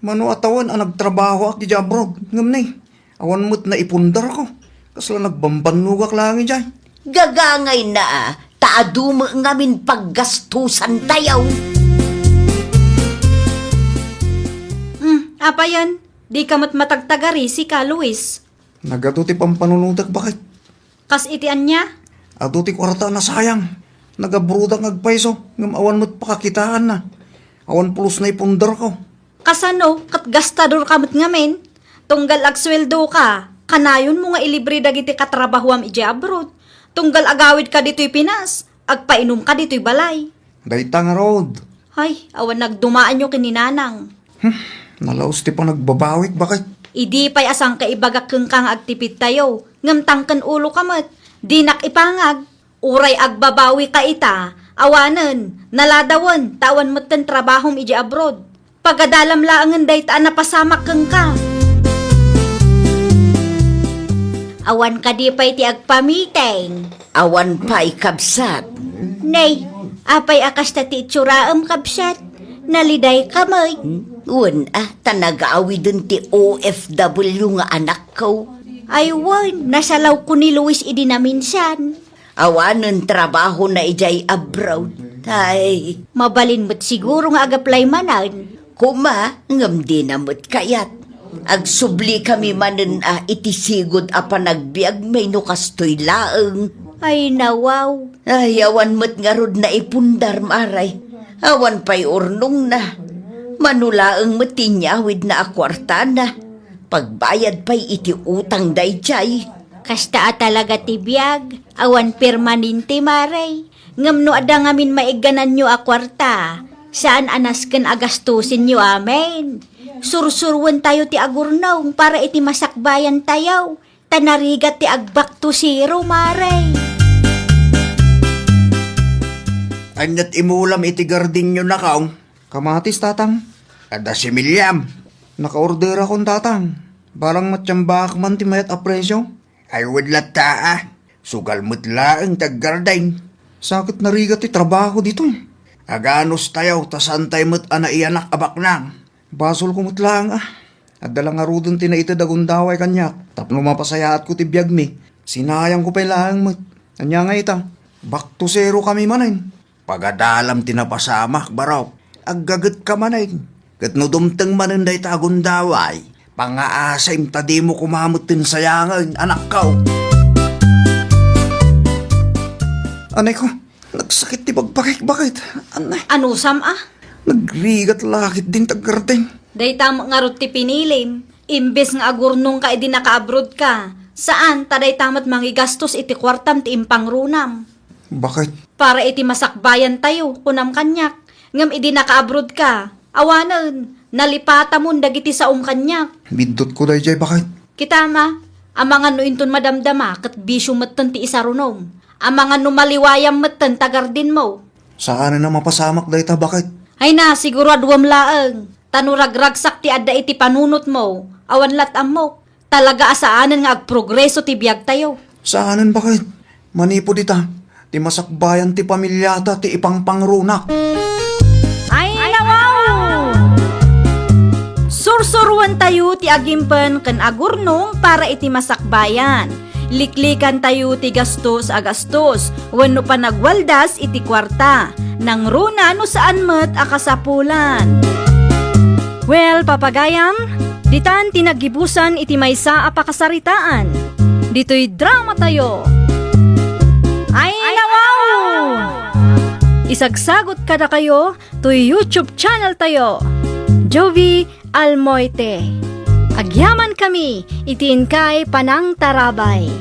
Mano a tawen a nagtrabahoak idiay abroad, ngem ni, awan met naipundarko. Kasla nagbambannogak laeng idiay. Gagangayna a, ta adu met ngamin paggastusantayo. Hmm, apayen, dika met matagtagari, sika, Luis. Nagadu ti pampanunotek, baket. Kas iti ania? Adu ti kuarta a nasayang. Nag-abroadak nga agpayso, ngem awan met pakakitaanna. Awan pulos naipundarko. Kasano, ket gastadorka met ngamin? Tunggal agsueldoka, kanayonmo nga ilibre dagiti katrabahoam idiay abroad. Tunggal agawidka ditoy Pinas, agpainomka ditoy balay. Dayta ngarud. Ay, awan nagdumaanyo ken ni Nanang. Hmm, nalaus ti panagbabawik, baket. Idi pay a sangka ibagak kenka nga agtipidtayo, ngem tangken uloka met, dinak ipangag. Uray agbabawika ita, awanen, naladawen, ta awan metten trabahom idiay abroad. Pagadalam laengen dayta a napasamak kenka. Awan kadi pay ti agpamiteng? Awan pay, kabsat. Nay, apay a kasta ti itsuram, kabsat? Nalidayka met? Hmm? Wen a, ta nagaawiden ti O F W nga anakko. Ay wen, nasalawko ni Luis idi naminsan. Awanen trabahona idiay abroad. Ay. Mabalin met siguro nga ag-apply manen. Koma, ngem dina met kayat. Agsublikami manen a iti sigud a panagbiagmi no kastoy laeng. Ay, nawaw. Ay, awan met ngarud naipundar, Mare. Awan pay urnongna. Mano laeng met ti inyawidna a kuartana. Pagbayad pay iti utang daydiay. Kasta a talaga ti biag, awan permanente, Mare. Ngem no adda ngamin maiggananyo a kuarta, saan a nasken a gastusenyo amin. Sursuroentayo ti agurnong para iti masakbayantayo, ta narigat ti ag-back to zero, Mare. Aniat imulam iti gardenyo, nakaw? Kamatis, tatang. Adda similiam? Nakaorderakon, tatang. Barang matsambaak man ti mayat a presyo. Ay, wen latta, a. Sugal met laeng ti aggarden. Sakit narigat ti trabaho ditoy. Aganos tayo, ta saan tayo met a naiyanak a baknang. Basolko met laeng, a. Adda la ngaruden ti naited a gundaway kaniak tapno mapasayaatko ti biagmi. Sinayangko pay laeng met. Ania ngay ita? Back to zero kami manen. Pagadalam ti napasamak, barok. Aggagetka manen. Ket no dumteng manen dayta a gundaway, pangaasim ta dimo koma metten sayangen, anakko. Anay ko, nagsakit ti bagbagik, baket. Anay. Anusam, a? Nagrigat la ketdin ti aggarden. Dayta met ngarud ti pinilim. Imbes nga agurnongka idi nakaabrodka, saan ta dayta met mangigastos iti kuartam ti impangrunam. Baket? Para iti masakbayantayo, kunam kaniak. Ngem idi nakaabrodka, awanen, nalipatamon dagiti saom kaniak. Biddutko daydiay, baket. Kitam, a, amangan no inton madamdama ket bisio metten ti isarunom. Amangan no maliwayam metten ti gardenmo. Saanen a mapasamak dayta, baket. Ay na, siguraduem laeng. Ta no ragragsak ti adda iti panunotmo, awan lat ammok. Talaga a saanen nga agprogreso ti biagtayo. Saanen, baket. Manipud ita, ti masakbayan ti pamiliata ti ipangpangrunak. Ay, nawaw! Sursuruentayo ti agimpen ken agurnong para iti masakbayan. Liklikantayo ti gastos a gastos wenno panagwaldas iti kuarta. Nangruna no saan met a kasapulan. Well, papagayam, ditan ti naggibusan iti maysa a pakasaritaan. Ditoy dramatayo. Ay, nawaw! Isagsagot kadakayo toy YouTube channel tayo, Jovi Almoite. Agyamankami iti inkay panangtarabay.